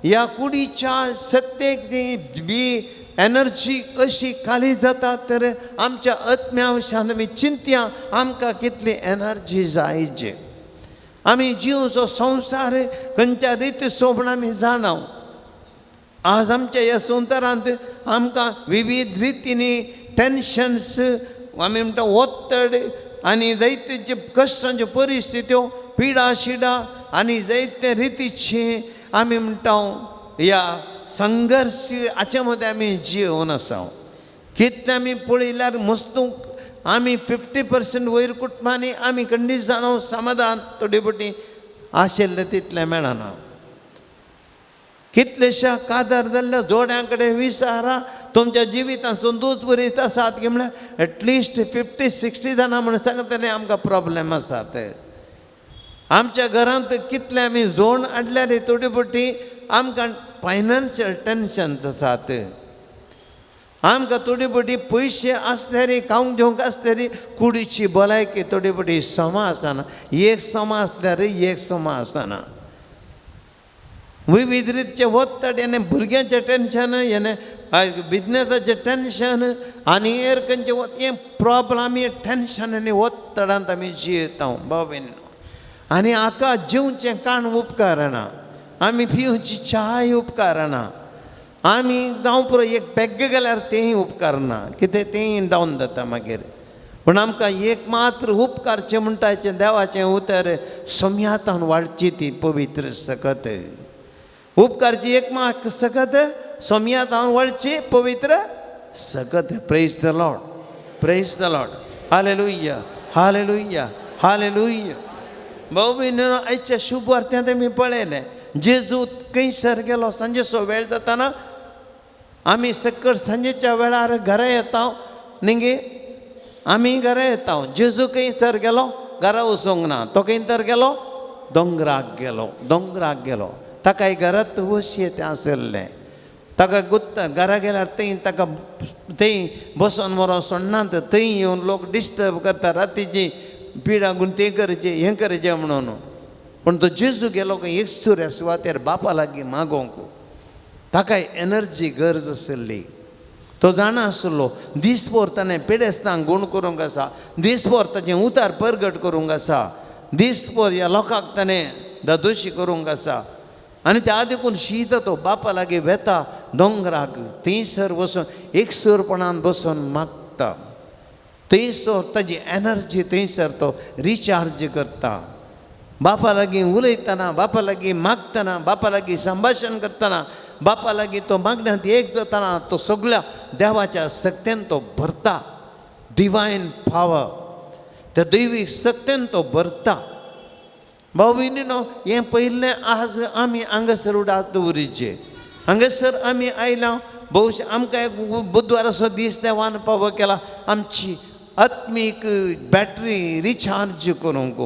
ह्या कुडीच्या सत्तेक ती बी एनर्जी अशी खाली जाता तर आमच्या आत्म्या विशयान आमी चिंतया आमकां कितली एनर्जी जायचे. आमी जिवचो संवसार खंयच्या रितीचो म्हूण आमी जाणा. आज आमच्या ह्या संवसारांत आमकां विविध रितींनी टेन्शन्स, आमी म्हणटा ओत्तड आनी जायते कश्टांच्यो परिस्थित्यो, पिडा शिडा आनी जायते रितीचे आमी म्हणटा ह्या संघर्श हाचे मदें आमी जिवन आसा. कितलें आमी पळयल्यार मस्तूंक आमी 50% वयर कुटुंबांनी आमी खंडीत जाणा समाधान थोडी बोटी आशिल्लें तितलें मेळना. कितलेश्या कादार जाल्ल्या जोड्यां कडेन विचारा तुमच्या जिवितांत संदूच बरी आसात की म्हळ्यार एटलिस्ट 50-60 जाणां म्हण सांगतले आमकां प्रोब्लेम आसा ते. आमच्या घरांत कितले आमी जोण हाडल्यार थोडी बोटी आमकां फायनान्शियल टेन्शन्स आसात. आमकां थोडी बोटी पयशे आसल्यार खावंक जेवंक आसल्यार कुडीची भलायकी थोडी बोटी समा आसना, एक समा आसल्यार एक समा आसना. विविध रितीचे वत्तड, येणे भुरग्यांचें टेन्शन, येणे बिजनेसाचें टेन्शन आनी हेर खंयचें हें प्रोब्लम आमी टेन्शन आनी वत्तडांत आमी जियेता भाव भयणीनो. आनी हाका जेवचें काण उपकारना, आमी पिवची चाय उपकारना, आमी जावं पुरो एक पेग्ग गेल्यार तेंय उपकारना, कितें तेंय डावन जाता मागीर. पूण आमकां एक मात्र उपकारचें म्हणटाचें देवाचें उतर सोम्यातान वाडची ती पवित्र सकत. उपकारची एक मात्र सकत सोम्यातान वाडची पवित्र सकत. Praise the Lord, praise the Lord. Hallelujah, hallelujah, hallelujah. भाव भयणीनो, आयच्या शुभ वार्त्यांत आमी पळयलें जेजू खंयसर गेलो. सांजेचो वेळ जाताना आमी सक्कड सांजेच्या वेळार घरा येता न्ही, आमी घरा येता. जेजू खंयसर गेलो, घरा वचूंक ना, तो खंय तर गेलो, दोंगराक गेलो, दोंगराक गेलो. ताकाय घरांत वशयें तें आशिल्लें. ताका गुत्ता घरा गेल्यार थंय ताका थंय बसोन व्हरोन सोडनात, थंय येवन लोक डिस्टर्ब करता, रातीची पिडा गुंते करचे हें करचें म्हणून. पूण तो जेजू गेलो खंय एकसुऱ्या सुवातेर बापा लागीं मागोवंक. ताका एनर्जी गरज आशिल्ली. तो जाणा आसलो दीसभर ताणें पिडेस्तांक गूण करूंक आसा, दीसभर ताचें उतार परगट करूंक आसा, दीसभर ह्या लोकांक ताणें दादोशी करूंक आसा. आनी त्या देखून शीत तो बापा लागीं वेता दोंगराक, थंयसर वचून एकसुरपणान बसून मागता. थंयसर ताजी एनर्जी थंयसर तो रिचार्ज करता. बापा लागीं उलयतना, बापा लागीं मागतना, बापा लागीं संभाशण करतना, बापा लागीं तो मागण्यांत एक जातना तो सगळ्या देवाच्या शक्तेन तो भरता. डिवायन पावर, त्या दैवीक शक्तेन तो भरता. भाव भयणीनो, हें पयलें आज आमी हांगासर उडात दवरिचें. हांगासर आमी आयला, भोवश आमकां एक बुधवाराचो दीस देवान पावो केला आमची आत्मीक बॅटरी रिचार्ज करूंक.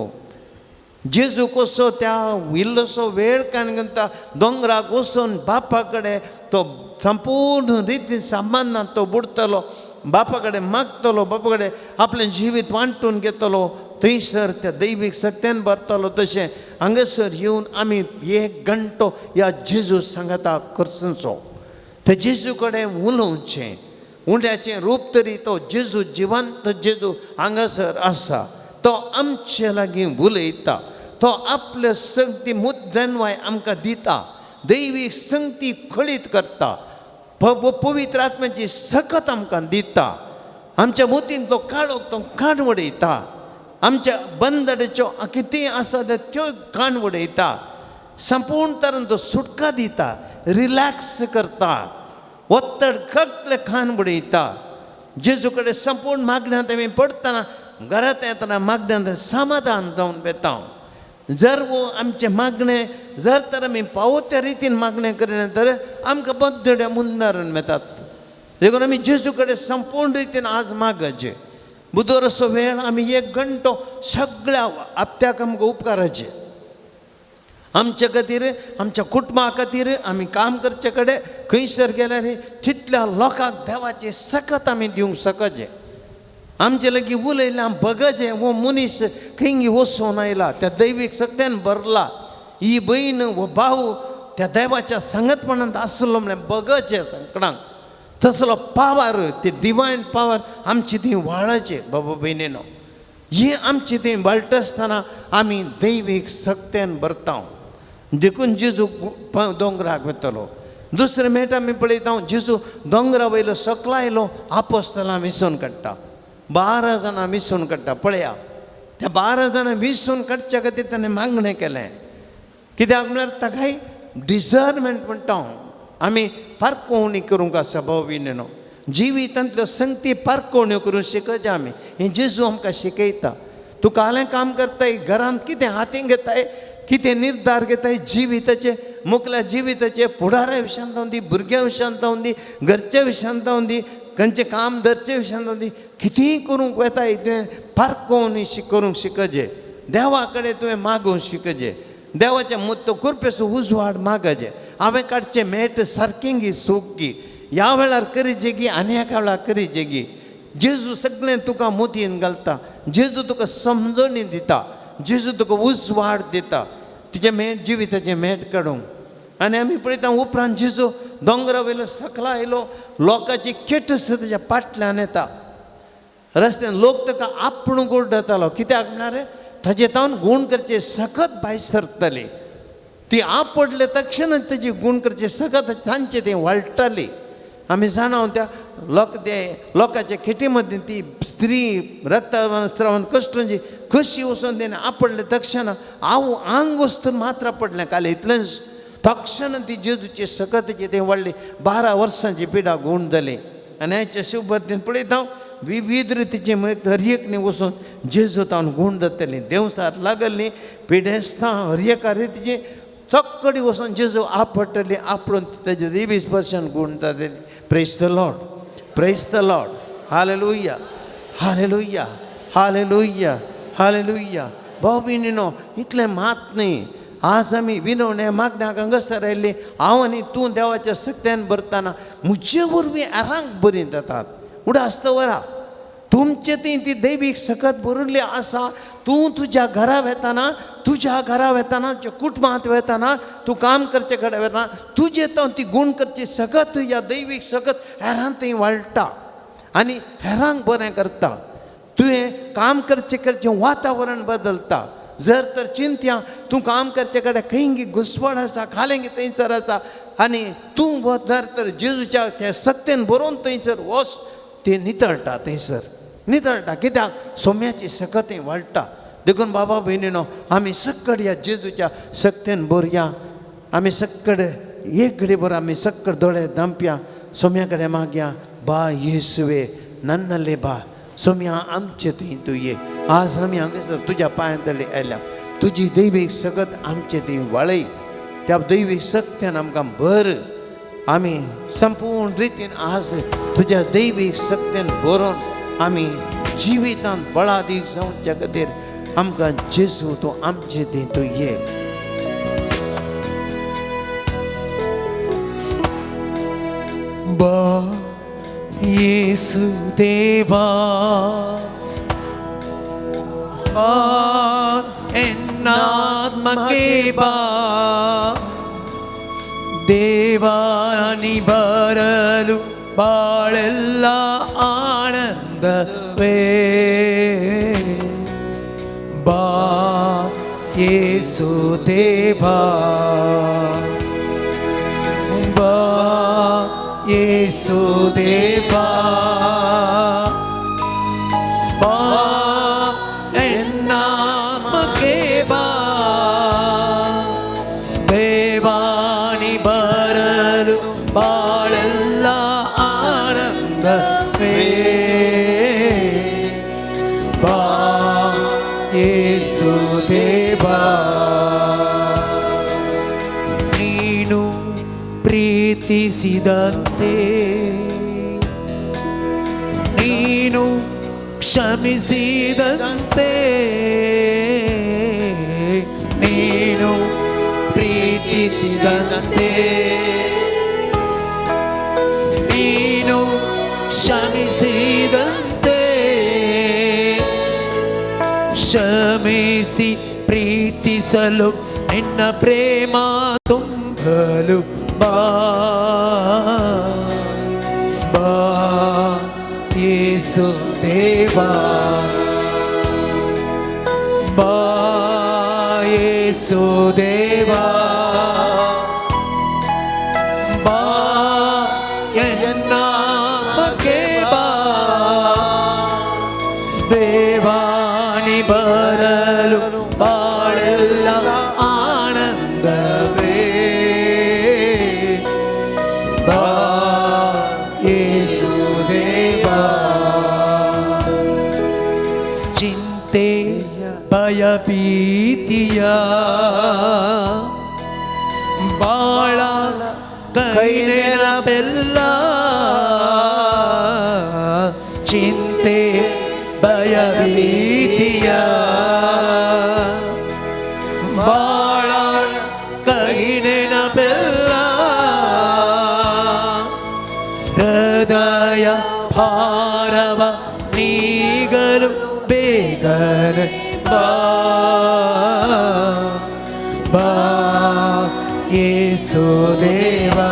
जेजू कसो त्या इल्लोसो वेळ काडून त्या दोंगराक वचून बापा कडेन तो संपूर्ण रिती सामानान तो बुडटलो, बापा कडेन मागतलो, बापा कडेन आपलें जिवीत वांटून घेतलो, थंयसर त्या दैवीक शक्त्यान भरतलो. तशें हांगासर येवन आमी एक घंटो ह्या जेजू सांगाता करचो, त्या जेजू कडेन उलोवचें. उंड्याचें रूप तरी तो जेजू, जिवंत जेजू हांगासर आसा. तो आमचे लागीं उलयता, तो आपले संगती मुद्दनवाय आमकां दिता, दैवीक संगती खळीत करता, पवित्र आत्म्याची सकत आमकां दिता. आमच्या मोतीन तो काळोख तो काण उडयता, आमच्या बंदडेच्यो कितें आसा त्यो काण उडयता, संपूर्ण तरेन तो सुटका दिता, रिलॅक्स करता, ಒತ್ತಡ ಕಟ್ಲೆ खान उडयता. जेजू कडेन संपूर्ण मागण्यांत आमी पडटना घरांत येतना मागण्यांत समाधान जावन वेता. जर वो आमचें मागणें जर तर आमी पावो त्या रितीन मागणें करिना तर आमकां बद्दड्या मुंदारून वेतात. देखून आमी जेजू कडेन संपूर्ण रितीन आज मागचें. बुधवाराचो वेळ आमी एक घंटो सगळ्या आपत्याक आमकां उपकाराचें. आमच्या खातीर, आमच्या कुटुंबा खातीर आमी काम करचे कडेन खंयसर गेल्यार तितल्या लोकांक देवाचें सकत आमी दिवंक शकचें. आमचे लागीं उलयल्या बगजें हो मनीस खंय वचून आयला, त्या दैवीक शक्त्यान भरला. ही भयण हो भाव त्या देवाच्या संगतपणांत आसलो म्हळ्यार बगजें संकटांक. तसलो पावर, ती डिवायन पावर आमची ती वाळाचे बाबा भयणीनो. ही आमची ती वाळटा आसतना आमी दैवीक शक्त्यान भरता. देखून जेजू दोंगराक वतलो. दुसरें मेट आमी पळयता जेजू दोंगरा वयलो सकला आयलो, आपोस्तलां विसून काडटा, 12 जाणां विसून काडटा. पळया त्या 12 जाणां विसून काडच्या खातीर ताणें मागणें केलें. कित्याक म्हळ्यार ताकाय डिजर्नमेंट म्हणटा हांव. आमी पारकोवणी करूंक आसा भाव भयणीनो. जिवितांतल्यो संगती पारकोवण्यो करूंक शिकचे आमी. हें जेजू आमकां शिकयता. तूं कालें काम करताय, घरांत कितें हातीन घेताय, कितें निर्धार घेताय जिविताचे, मुखल्या जिविताचे, फुडारा विशयांत जावं दी, भुरग्यां विशयांत जावं दी, घरच्या विशयांत जावं दी, खंयचें काम धरचे विशयांत जावं दी, कितेंय करूंक वेताय तुवें पारकोवणी करूंक शिकचे. देवा कडेन तुवें मागूंक शिकचे. देवाच्या मुत्तो कृपेचो उजवाड मागचे. हांवें काडचें मेट सारकें गी सूख गी, ह्या वेळार करीचे गी आनी एका वेळार करीचे गी. जेजू सगळें तुका मोतयेन घालता, जेजू तुका समजणी दिता, जेजू तुका उजवाड दिता तुजें मेट जिविताचें मेट काडूंक. आनी आमी पळयता उपरांत जेजू दोंगरा वयलो सकला आयलो, लोकांची केटस ताच्या फाटल्यान येता. रस्त्यान लोक ताका आपूण गोडटालो. कित्याक म्हळ्यार ताजे तावन गूण करचे सकत भायर सरताली. ती आपडले तक्षण ताजी गूण करचे सकत तांचे ते वाळटाली. आमी जाणा त्या लोक ते लोकांच्या खेटी मदीं ती स्त्री रक्तस्रावन कश्टांची कशी वचून तेणें आपडले तक्षण हांव आंग वस्तून मात्र पडलें काल इतलेंच. तक्षण ती जेजूची सकताची तें वाडली. 12 वर्सांची पिडा गूण जाली. आनी हाच्या शिवभरतीन पळयता हांव विविध रितीचे हर एक न्ही वचून जेजू तावन गूण जातली. देवसार लागल्ली पिडेस्तां हर एका रितीचे चक्कडी वचून जेजू आपडटली, आपडून ताजे देवी स्पर्शन गूण जातली. Praise the Lord, praise the Lord. Hallelujah, hallelujah, hallelujah, hallelujah. भाव भयणीनो, इतलें मात न्ही, आज आमी विनवणे मागण्याक हांगासर आयिल्ली हांव आनी तूं देवाच्या सक्त्यान भरतना म्हजे वरवीं हेरांक बरीं जातात. उडास दवरा तुमचे ती ती दैवीक सकत भरिल्ली आसा. तूं तुज्या घरा वेतना, तुज्या घरा वेतना, तुज्या कुटुंबांत वेतना, तूं काम करचे कडेन वेतना, तुजे तो ती गूण करची सकत ह्या दैवीक सकत हेरांत थंय वाडटा आनी हेरांक बरें करता. तुवें काम करचें करचें वातावरण बदलता. जर तर चिंत्या तूं काम करचे कडेन खंय घुसवड आसा, खालें थंयसर आसा आनी तूं जर तर जेजूच्या त्या सक्तेन बरोवन थंयसर वच, ते नितळटा, थंयसर नितळटा. कित्याक सोम्याची सकत थंय वाडटा. देखून बाबा भयणीनो आमी सक्कड ह्या जेजूच्या सक्तेन बरया. आमी सक्कड एक घडी भर आमी सक्कड दोळे दांपया, सोम्या कडेन मागया, बा येसुवे नन्नले बा सोम्या आमचे थंय तूं ये. आज आमी हांगासर तुज्या पांयां तले आयल्या, तुजी दैवीक सकत आमचे थंय वाळय, त्या दैवीक सक्त्यान आमकां भर. आमी संपूर्ण रितीन आज तुज्या दैवीक सक्त्यान भरून आमी जिवितांत बळादीक जावच्या खातीर आमकां जेजू तूं आमचे थंय तूं ये. बा येसू देवा बा एन्नात्मके बा ದೇವಾನಿ ಬರಲು ಬಾಳೆಲ್ಲ ಆನಂದವೇ. ಬಾ ಯೇಸು ದೇವಾ ಬಾ ಯೇಸು ದೇವಾ ಬಾ ಎನ್ನಾತ್ಮಕ್ಕೆ ಬಾ ದೇವಾನಿ ಬರಲು ಬಾಳೆಲ್ಲ ಆನಂದವೇ. ಬಾ ಯೇಸು ದೇವಾ ನೀನು ಪ್ರೀತಿಸಿದಂತೆ ನೀನು ಕ್ಷಮಿಸಿದಂತೆ ನೀನು ಪ್ರೀತಿಸಿದಂತೆ ನೀನು ಕ್ಷಮಿಸಿದಂತೆ ಕ್ಷಮಿಸಿ ಪ್ರೀತಿಸಲು ನಿನ್ನ ಪ್ರೇಮ ತುಂಬಲು ಬಾ ಬಾ ಯೇಸು ದೇವಾ ಬಾ ಯೇಸು ದೇವಾ ಬಾ ಎನ್ನಾತ್ಮಕ್ಕೆ ಬಾ ದೇವಾನಿ ಬರಲು ಬಾಳೆಲ್ಲ ಆನಂದವೇ. ಬಾ ಯೇಸು ದೇವಾ ಚಿಂತೆ ಭಯ ಭೀತಿಯ ಬಾಳ ಕೈ ನೆನಪೆಲ್ಲ ಚಿಂತೆ ಭಯ ಭೀತಿಯ ಬಾಳ ಕೈ ನೆನಪೆಲ್ಲ ಹೃದಯ ಭಾರವ ನೀಗಲು ಬೇಗನೆ ಬಾ ಬಾ ಯೇಸು ದೇವಾ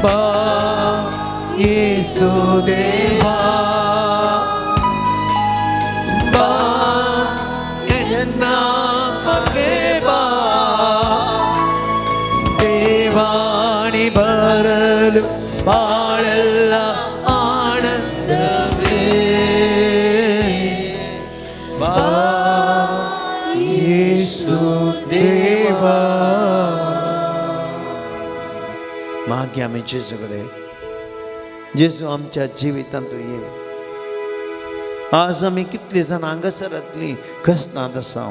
ಬಾ ಯೇಸು ದೇವಾ ಬಾ ಎನ್ನಾತ್ಮಕ್ಕೆ ಬಾ ದೇವಾನಿ ಬರಲು ಬಾಳೆಲ್ಲ ಆನಂದವೇ. ಬಾ ಯೇಸು ದೇವಾ. मागीर आमी जेजू कडेन, जेजू आमच्या जिवितांत ये. आज आमी कितलीं जाणां हांगासरांतलीं कश्टांत आसा,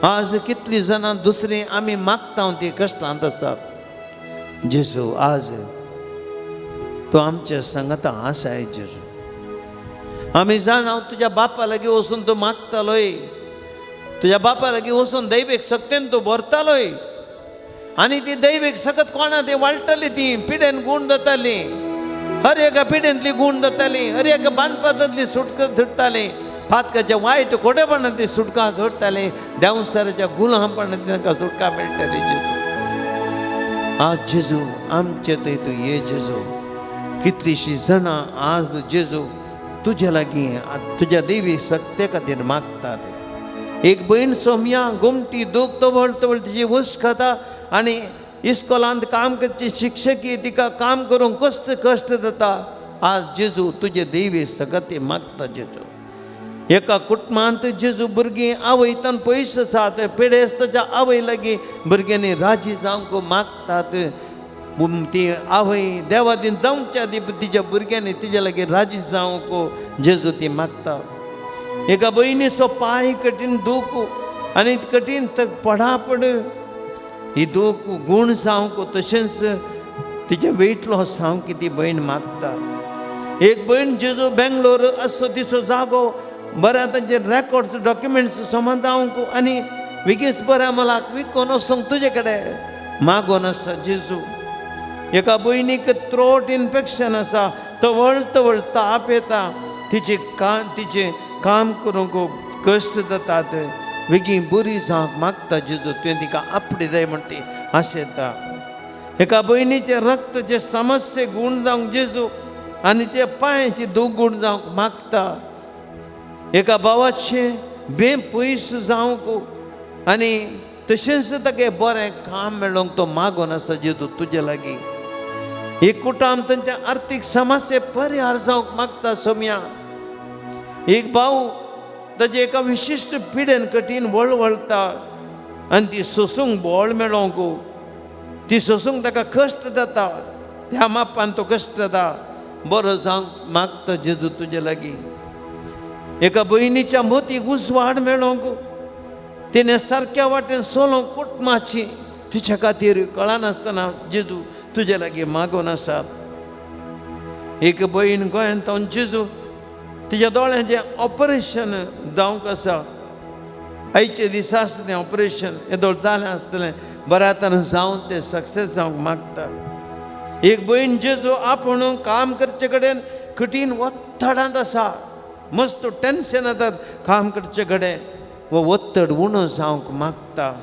आज कितलीं जाणां दुसरीं आमी मागता ती कश्टांत आसात. जेजू आज तूं आमच्या संगता आसाय. जेजू आमी जाणा तुज्या बापा लागीं वचून तूं मागतालोय, तुज्या बापा लागीं वचून दैवीक सक्तेन तूं भरतालोय आनी ती दैवीक सकत कोणा ती वाळटली, ती पिडेन गूण जाताली, हर एका पिडेंतली गूण जाताली, हर एका बांदपांतली सुटका सुट्टाली, पातकाच्या वायट कोडेपणांतली सुटका जोडटाली, देंवसाराच्या गुलामपणांतली तांकां सुटका मेळटाली. जेजू आज जेजू आमचे थंय तूं ये जेजू. कितलींशीं जाणां आज जेजू तुज्या लागीं तुज्या देवी सक्ते खातीर मागतात. एक भयण सोमया गोमटी दूख तवळ तवळ तिजी वस खाता आनी इस्कोलांत काम करची शिक्षकी तिका काम करूंक कश्ट कश्ट जाता. आज जेजू तुजे देवी सगती मागता जेजू. एका कुटुंबांत जेजू भुरगीं आवयतान पयस आसात, पिडेस्ताच्या आवय लागीं भुरग्यांनी राजी जावंक मागतात. ती आवय देवादीन जावच्या आदी तिच्या भुरग्यांनी तिच्या लागीं राजी जावंक जेजू ती मागता. एका भयणीचो पांय कठीण दूख आनी कठीण पडापड ही दूख गूण जावंक तशेंच तिचें वेट लॉस जावंक ती भयण मागता. एक भयण जेजू बेंगलोर असो दिसो जागो बऱ्या तांचे रेकॉर्ड्स डॉक्युमेंट्स समज जावंक आनी बेगीन बऱ्या मलाक विकोन वचूंक तुजे कडेन मागोन आसा जेजू. एका भयणीक थ्रोट इन्फेक्शन आसा, तवळ तवळ ताप येता, तिचे तिचें काम करूंक कश्ट जातात, बेगीन बरी जावंक मागता जेजू. तुवें तिका आपडी जाय म्हण ती आशेता. एका भयणीचें रक्त जे समस्ये गूण जावंक जेजू आनी ते पांयाची दूख गूण जावंक मागता. एका भावाचें बें पयस जावंक आनी तशेंच ताका बरें काम मेळोंक तो मागोन आसा जेजू तुजे लागीं. एक कुटुंब तांच्या आर्थीक समस्ये परिहार जावंक मागता सोमया. एक भाव ताजे एका विशिश्ट पिडेन कठीण वळवळटा आनी ती सोसूंक बळ मेळोंक ती सोसूंक ताका कश्ट जाता, त्या मापान तो कश्ट जाता, बरो जावंक मागता जेजू तुजे लागीं. एका भयणीच्या मोतीक उजवाड मेळोंक तिणें सारक्या वाटेन सोलोंक कुटुंबाची तिच्या खातीर कळनासतना जेजू तुजे लागीं मागोन आसा. एक भयण गोंयांत जेजू तिच्या दोळ्यांचें ऑपरेशन जावंक आसा, आयचे दिसा आसता तें ऑपरेशन येदोळ जालें आसतलें, बऱ्या तरेन जावन तें सक्सेस जावंक मागता. एक भयण जेजू आपूण काम करचे कडेन कठीण ಒತ್ತಡಾंत आसा, मस्त टेन्शन येतात काम करचे कडेन, वो ಒತ್ತಡ उणो जावंक मागता.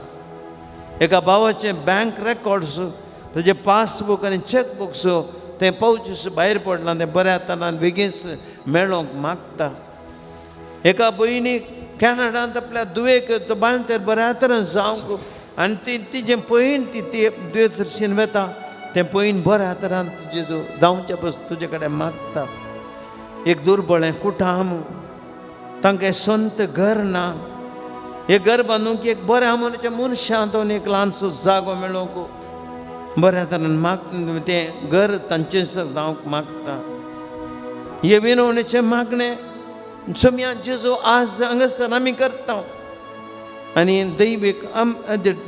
एका भावाचें बँक रेकॉर्ड्स ताजें पासबूक आनी चॅकबुक्स तें पावचीस भायर पडलां, तें बऱ्या तरान बेगीन मेळोंक मागता. एका भयणीक कॅनडांत आपल्या दुयेक बांयतेर बऱ्या तरेन जावंक आनी ती तिजें पयण ती ती दुयें सरशीन वता तें पयण बऱ्या तरान तुजें जावचे पस तुजे कडेन मागता. एक दुर्बळें कुटाम तांकां संत घर ना, एक घर बांदूंक एक बऱ्या मनाच्या मनशांत एक ल्हानसो जागो मेळोंक बऱ्या तरेन माग तें घर तांचें जावंक मागता. हे विनवणेचें मागणें सोमया जेजू आज हांगासर आमी करता आनी दैवीक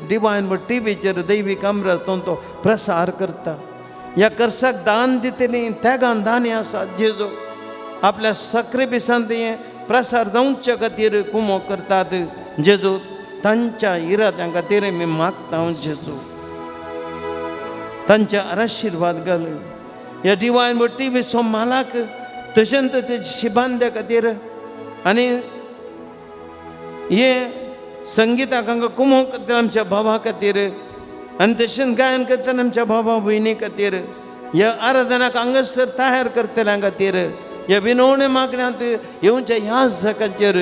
डिवायन टिवीचेर दैवीक अमृत तो प्रसार करता. ह्या कर्साक दान दितली त्यागान दानी आसा जेजू आपल्या सक्रिपिसांत हें प्रसार जावचे खातीर कुमो करतात जेजू, तांच्या इराद्यां खातीर आमी मागता जेजू, तांच्या आशिर्वाद घाल. ह्या डिवायन टिवीचो मालाक तशेंच ते शिबांद्या खातीर आनी हे संगीताक हांगा कुमो करता आमच्या भावा खातीर आनी तशेंच गायन करतना आमच्या भावा भयणी खातीर, ह्या आराधनाक हांगासर तयार करतल्या खातीर, ह्या विनवणे मागण्यांत येवच्या ह्या जाग्याचेर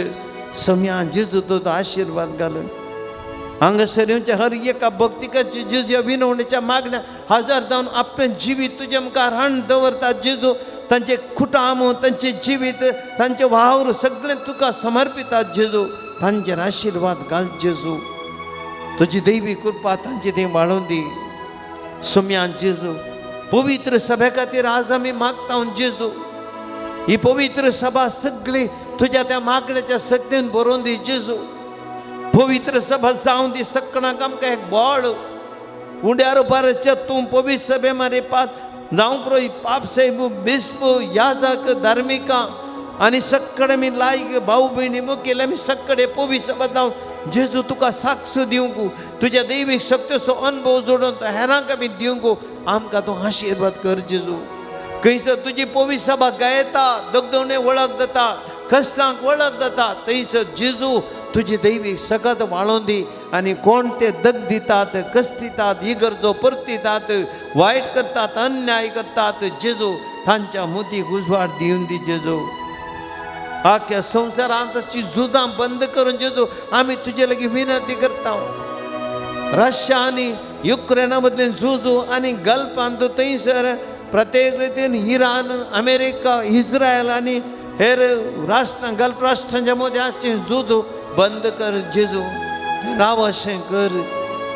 सम्या जेजू तो आशिर्वाद घाल. हांगासर येवच्या हर एका भक्तिकाची जेजू ह्या विनवणेच्या मागण्या हजार जावन आपलें जिवीत तुज्या मुखार हाण दवरता जेजू, तांचे कुटाम तांचें जिवीत तांचें वावर सगळें तुका समर्पितात जेजू, तांचेर आशिर्वाद घाल जेजू, तुजी दैवी कृपा तांची ती वाळोवन दी. सोम्या जेजू पवित्र सभे खातीर आज आमी मागता जेजू, ही पवित्र सभा सगळी तुज्या त्या मागण्याच्या शक्तीन भरोवन दी जेजू. पवित्र सभा जावन दी सगळ्यांक आमकां एक बळ उंड्यार उबारच्या तूं पवित्र सभे मारे पात जावंक रोय पाप साहेब बिस्प याजक धार्मिकां आनी सगळे आमी लायक भाव भयणी मुखेल आमी सगळे पवित्र सभा जावन जेजू तुका साक्ष दिवंक, तुज्या दैवीक शक्तीचो अनुभव जोडून हेरांक आमी दिवंक आमकां तूं आशिर्वाद कर जेजू. खंयसर तुजी पवित्र सभा गायता, दगदवणे वळख जाता, कश्टांक वळख जाता, थंयसर जेजू तुजी दैवीक सकत वाळोवन दी आनी कोण ते दग दितात, कश्ट दितात, इगर्जो परतितात, वायट करतात, अन्याय करतात, जेजू तांच्या मुदीक उजवाड दिवन दी जेजू. आख्या संवसारांत अशी झुजां बंद करून जेजू आमी तुजे लागीं विनंती करता. रशिया आनी युक्रेना मदलें झूज आनी गल्फांत थंयसर प्रत्येक रितीन इराण, अमेरिका, इस्रायल आनी हेर राष्ट्रां, गल्फ राष्ट्रांच्या मदीं आसचें झूज बंद कर जेजू. राव अशें कर.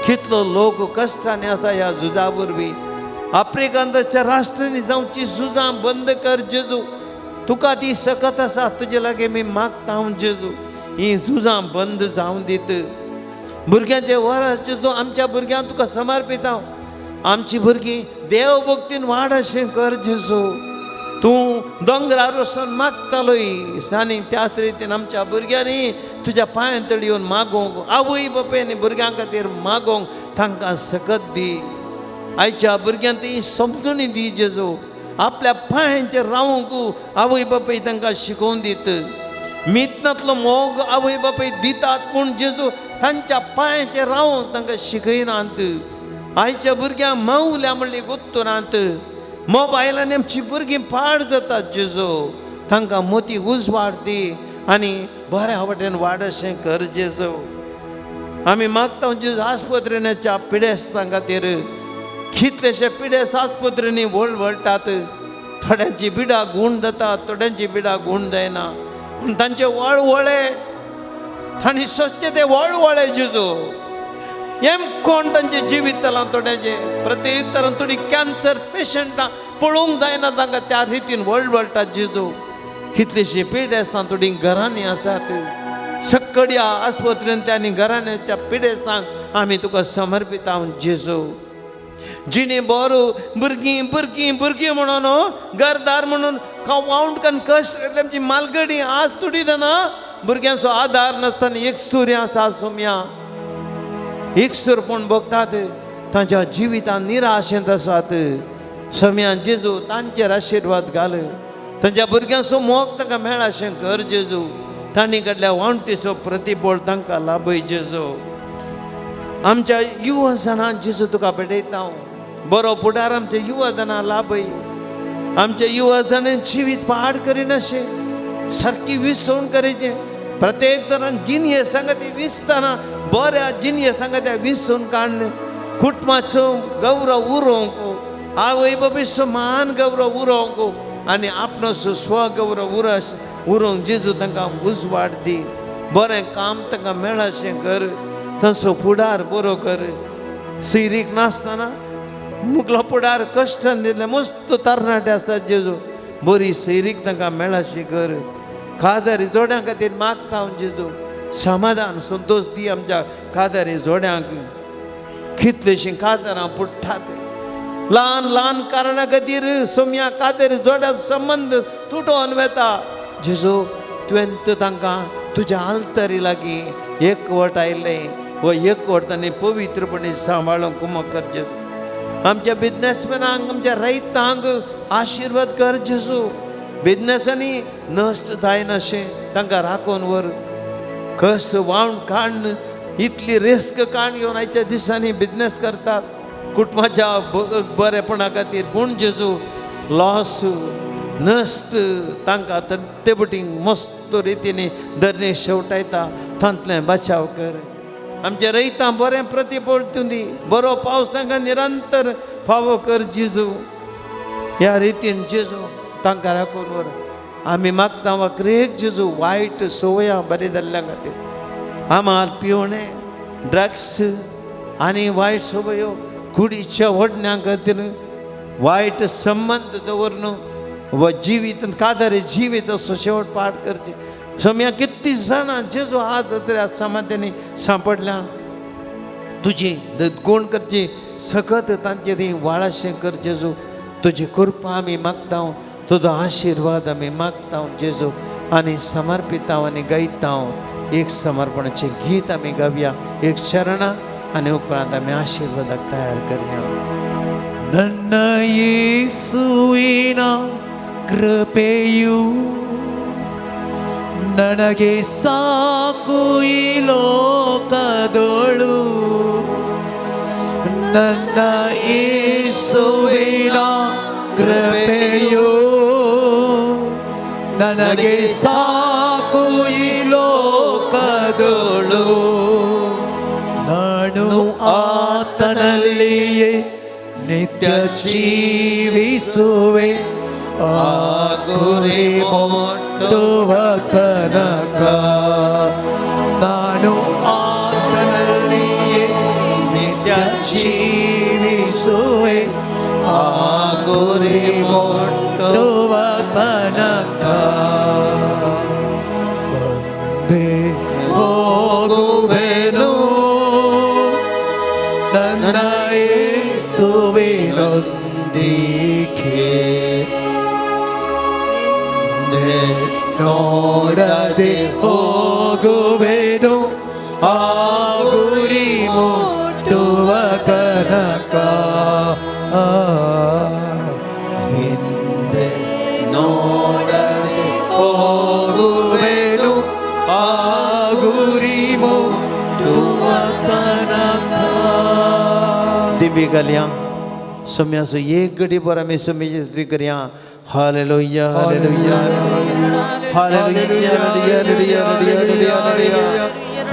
कितलो लोक कश्टांनी आसा ह्या झुजा वरवीं. आफ्रिकांतच्या राष्ट्रांनी जावची झुजां बंद कर जेजू. तुका ती सकत आसा, तुजे लागीं आमी मागता हांव जेजू, हीं झुजां बंद जावं दीत. भुरग्यांचे वरस जेजू, आमच्या भुरग्यांक तुका समर्पिता. आमची भुरगीं देव भक्तीन वाड अशें कर जेजू. तूं दोंगरार वचून मागतालोय आनी त्याच रितीन आमच्या भुरग्यांनी तुज्या पांयां तडी येवन मागोवंक, आवय बापायनी भुरग्यां खातीर मागोवंक तांकां सकत दी. आयच्या भुरग्यांक ती समजून दी जेजू. आपल्या पांयांचेर रावंक आवय बापाय तांकां शिकोवन दीत. मितनांतलो मोग आवय बापाय दितात, पूण जेजू तांच्या पांयांचेर रावंक तांकां शिकयनात. आयच्या भुरग्यांक मावल्या म्हणली गुत्तुनात. मोबायलान आमची भुरगीं पाड जातात जेजू. तांकां मोती उजवाड दी आनी बऱ्या वाटेन वाड अशें कर जेजू. आमी मागता जेजू आस्पत्रेच्या पिडेस्तां खातीर. कितलेशे पिडेस्त आस्पत्रेंनी वळवळटात. थोड्यांची बिडा गूण जाता, थोड्यांची बिडा गूण जायना, पूण तांचे वळवळे तांणी सोंसचे ते वळवळे जेजू. एम कोण तांचे जिवीत जालां थोड्यांचे प्रत्युत्तरान. थोडी कॅन्सर पेशंटां पळोवंक जायना तांकां, त्या रितीन वळवळटात जेजू. कितलीशीं पिडेस्तां थोडीं घरांनी आसात. सक्कड्या आस्पत्रेंत आनी घराण्याच्या पिडेस्तांक आमी तुका समर्पिता जेजू. जिणे बरो भुरगीं भुरगीं भुरगीं म्हणून घरदार म्हणून वावंटकान कश्ट आमची मालगडी आज थोडी जाणा भुरग्यांचो आदार नासतना एक सूर्य आसा सोम्या एक सूरपण भोगतात, तांच्या जिवितान निराशेंत आसात. सोम्या जेजू तांचेर आशिर्वाद घाल. तांच्या भुरग्यांचो मोग तांकां मेळ अशें कर जेजू. तांणी कडल्या वावटीचो प्रतिबळ तांकां लाभय जेजू. आमच्या युवा जणां जेजू तुका भेटयता हांव. बरो फुडार आमच्या युवा जणां लाभय. आमच्या युवा जणां जिवीत पाड करिनाशें, सारकी विसवण करायचें. प्रत्येक तरान जिणये सांगता विसतना बऱ्या जिणये सांगता विसवण काडून कुटुंबाचो गौरव उरोवंक, आवय बापायचो मान गौरव उरोवंक आनी आपणोसो स्वगौरव उरस उरोवंक जेजू तांकां उजवाड दी. बरें काम तांकां मेळशें कर. तांचो फुडार बरो कर. सिरीक नासतना मुगलो फुडार कश्टान दिल्ले मस्त तरणाटे आसतात जेजू. बरी सैरीक तांकां मेळशी कर. कादारी जोड्यां खातीर मागता हांव जेजू. समाधान संतोश दी आमच्या कादारी जोड्यांक. कितलीशीं कादारां पुट्टात ल्हान ल्हान कारणां खातीर सोम्या कादारी जोड्या संबंद तुटोवन वता. जेजू तुवें तांकां तुज्या आल्तरी लागीं एकवट आयलें व एकवट तांणी पवित्रपणे सांबाळूंक कुमक कर जेजू. आमच्या बिजनेसमॅनांक, आमच्या रयतांक आशिर्वाद कर जेजू. बिजनेसांनी नश्ट जायनाशें तांकां राखून व्हर. कश्ट वावण काडून इतली रिस्क काडून घेवन आयच्या दिसांनी बिजनेस करतात कुटुंबाच्या बरेपणा खातीर. पूण जेजू लॉस नश्ट तांकां ते बटींग मस्त रितीनी दरणे शेवटायता. तांतलें बचाव कर. आमच्या रयतां बरें प्रतिफळ दी. बरो पावस तांकां निरंतर फावो कर जेजू. ह्या रितीन जेजू तांकां राखून व्हर. आमी मागता वाकरेक जेजू वायट संवयां बरी जाल्ल्या खातीर. आमाल पिवणें, ड्रग्स आनी वायट संवयो, कुडीच्या व्हडण्या खातीर वायट संबंद दवरून व जिवीत कादारी जिवीत असो शेवट पाठ करचे. सोम्या कितली जाणां जेजू हात त्या समाध्यांनी सांपडल्या. तुजी गुण करची सकत तांचे ती वाळाशें कर जेजू. तुजी कृपा आमी मागता, तुजो आशिर्वाद आमी मागता जेजू. आनी समर्पिता आनी गायता. एक समर्पणाचें गीत आमी गावया, एक चरणां आनी उपरांत आमी आशिर्वादाक तयार करया. ನನ್ನ ಯೇಸುವಿನ ಕೃಪೆಯು ನನಗೆ ಸಾಕು ಈ ಲೋಕದೊಳು. ನನ್ನ ಯೇಸುವಿನ ಕೃಪೆಯು ನನಗೆ ಸಾಕು ಈ ಲೋಕದೊಳು. ನಾನು ಆತನಲ್ಲಿಯೇ ನಿತ್ಯ ಜೀವಿಸುವೆ ಆ ಗುರಿ ಮುಟ್ಟುವ ತನಕ. ನಾನು ಆತನಲ್ಲಿಯೇ ನಿತ್ಯ ಜೀವಿಸುವೆ ಆ ಗುರಿ ಮುಟ್ಟುವ ತನಕ. ಬಂದೇ ಹೋಗುವೆನು ನನ್ನ ಯೇಸುವಿನೊಂದಿಗೆ, ನೋಡದೆ ಹೋಗುವೆನು ಆ ಗುರಿ ಮುಟ್ಟುವ ತನಕ. ಹಿಂದೆ ನೋಡದೆ ಹೋಗುವೆನು ಆ ಗುರಿ ಮುಟ್ಟುವ ತನಕ. दिव्य घालया सम्याचो एक घडी भर आमी सम्याची स्तुती करया. Hallelujah, hallelujah, hallelujah, hallelujah, hallelujah,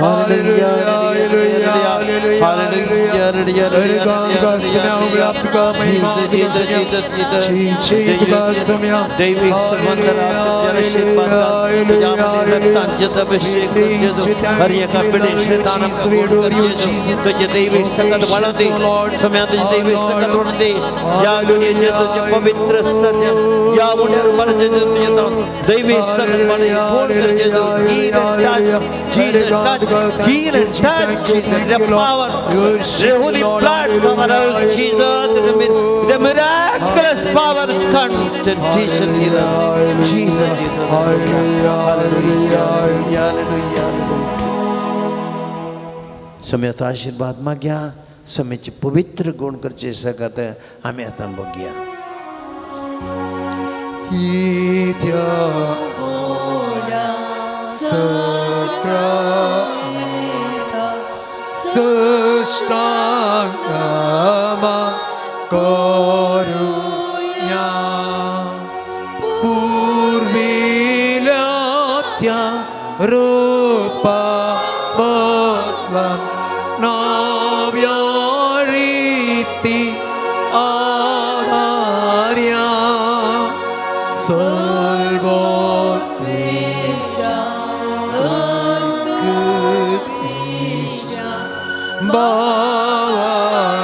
hallelujah, hallelujah, दैविक हर एका पिढी तुझे दैविक सकत वाढवते सम्या, तुझे दैविक सकत वाढवते. या तुझे पवित्र सत्य या उड्यावर तुझे दैविक सकत वाढवते. Jesus, touch, heal and touch, Jesus, the power, the holy blood come around, Jesus, the miraculous power come to teach and heal. Jesus, Jesus, hallelujah, hallelujah, hallelujah. सम्याचो आशिर्वाद मागया, सम्याचे पवित्र गुण करचे सकत आमी आतां बघया. सृष्टांगमा करूया पूर्विल्या त्या रूपा बदला नव्या रीती आधार्या सर्वोत्वेच्या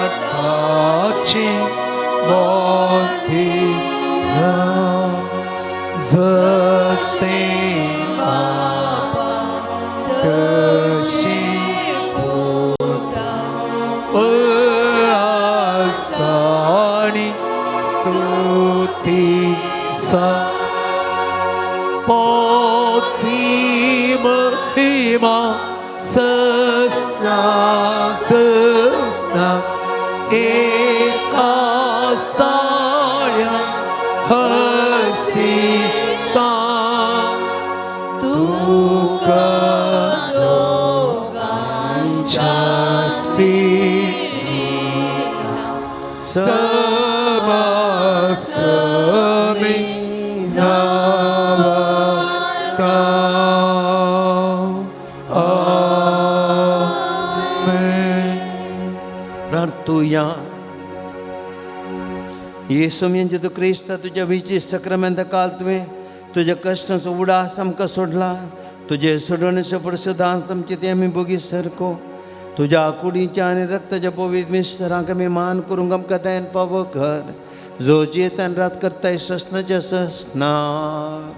बाळाची मोठिया जसे बापा तशी पुता उल्हासानी स्तुती सा पोथी महिमा सस्ना सस्ना एका स्थाळ्या हसीता तुका दोघांच्या स्पिरिटा समसमी नवता. आमेन. प्रार्थुया. येसू जेजू क्रिस्ता, तुज्या विजी सक्रामेंता काल तुवें तुज्या कश्टांचो उडास आमकां सोडला. तुजे सोडवणेचो फुडसदां आमचे ते आमी बोगी सारको तुज्या कुडीच्या आनी रक्ताच्या पवित्र मिस्तरांक आमी मान करूंक आमकां दयान पावो कर, जो जियेतान रात करताय ससनाच्या ससनाक.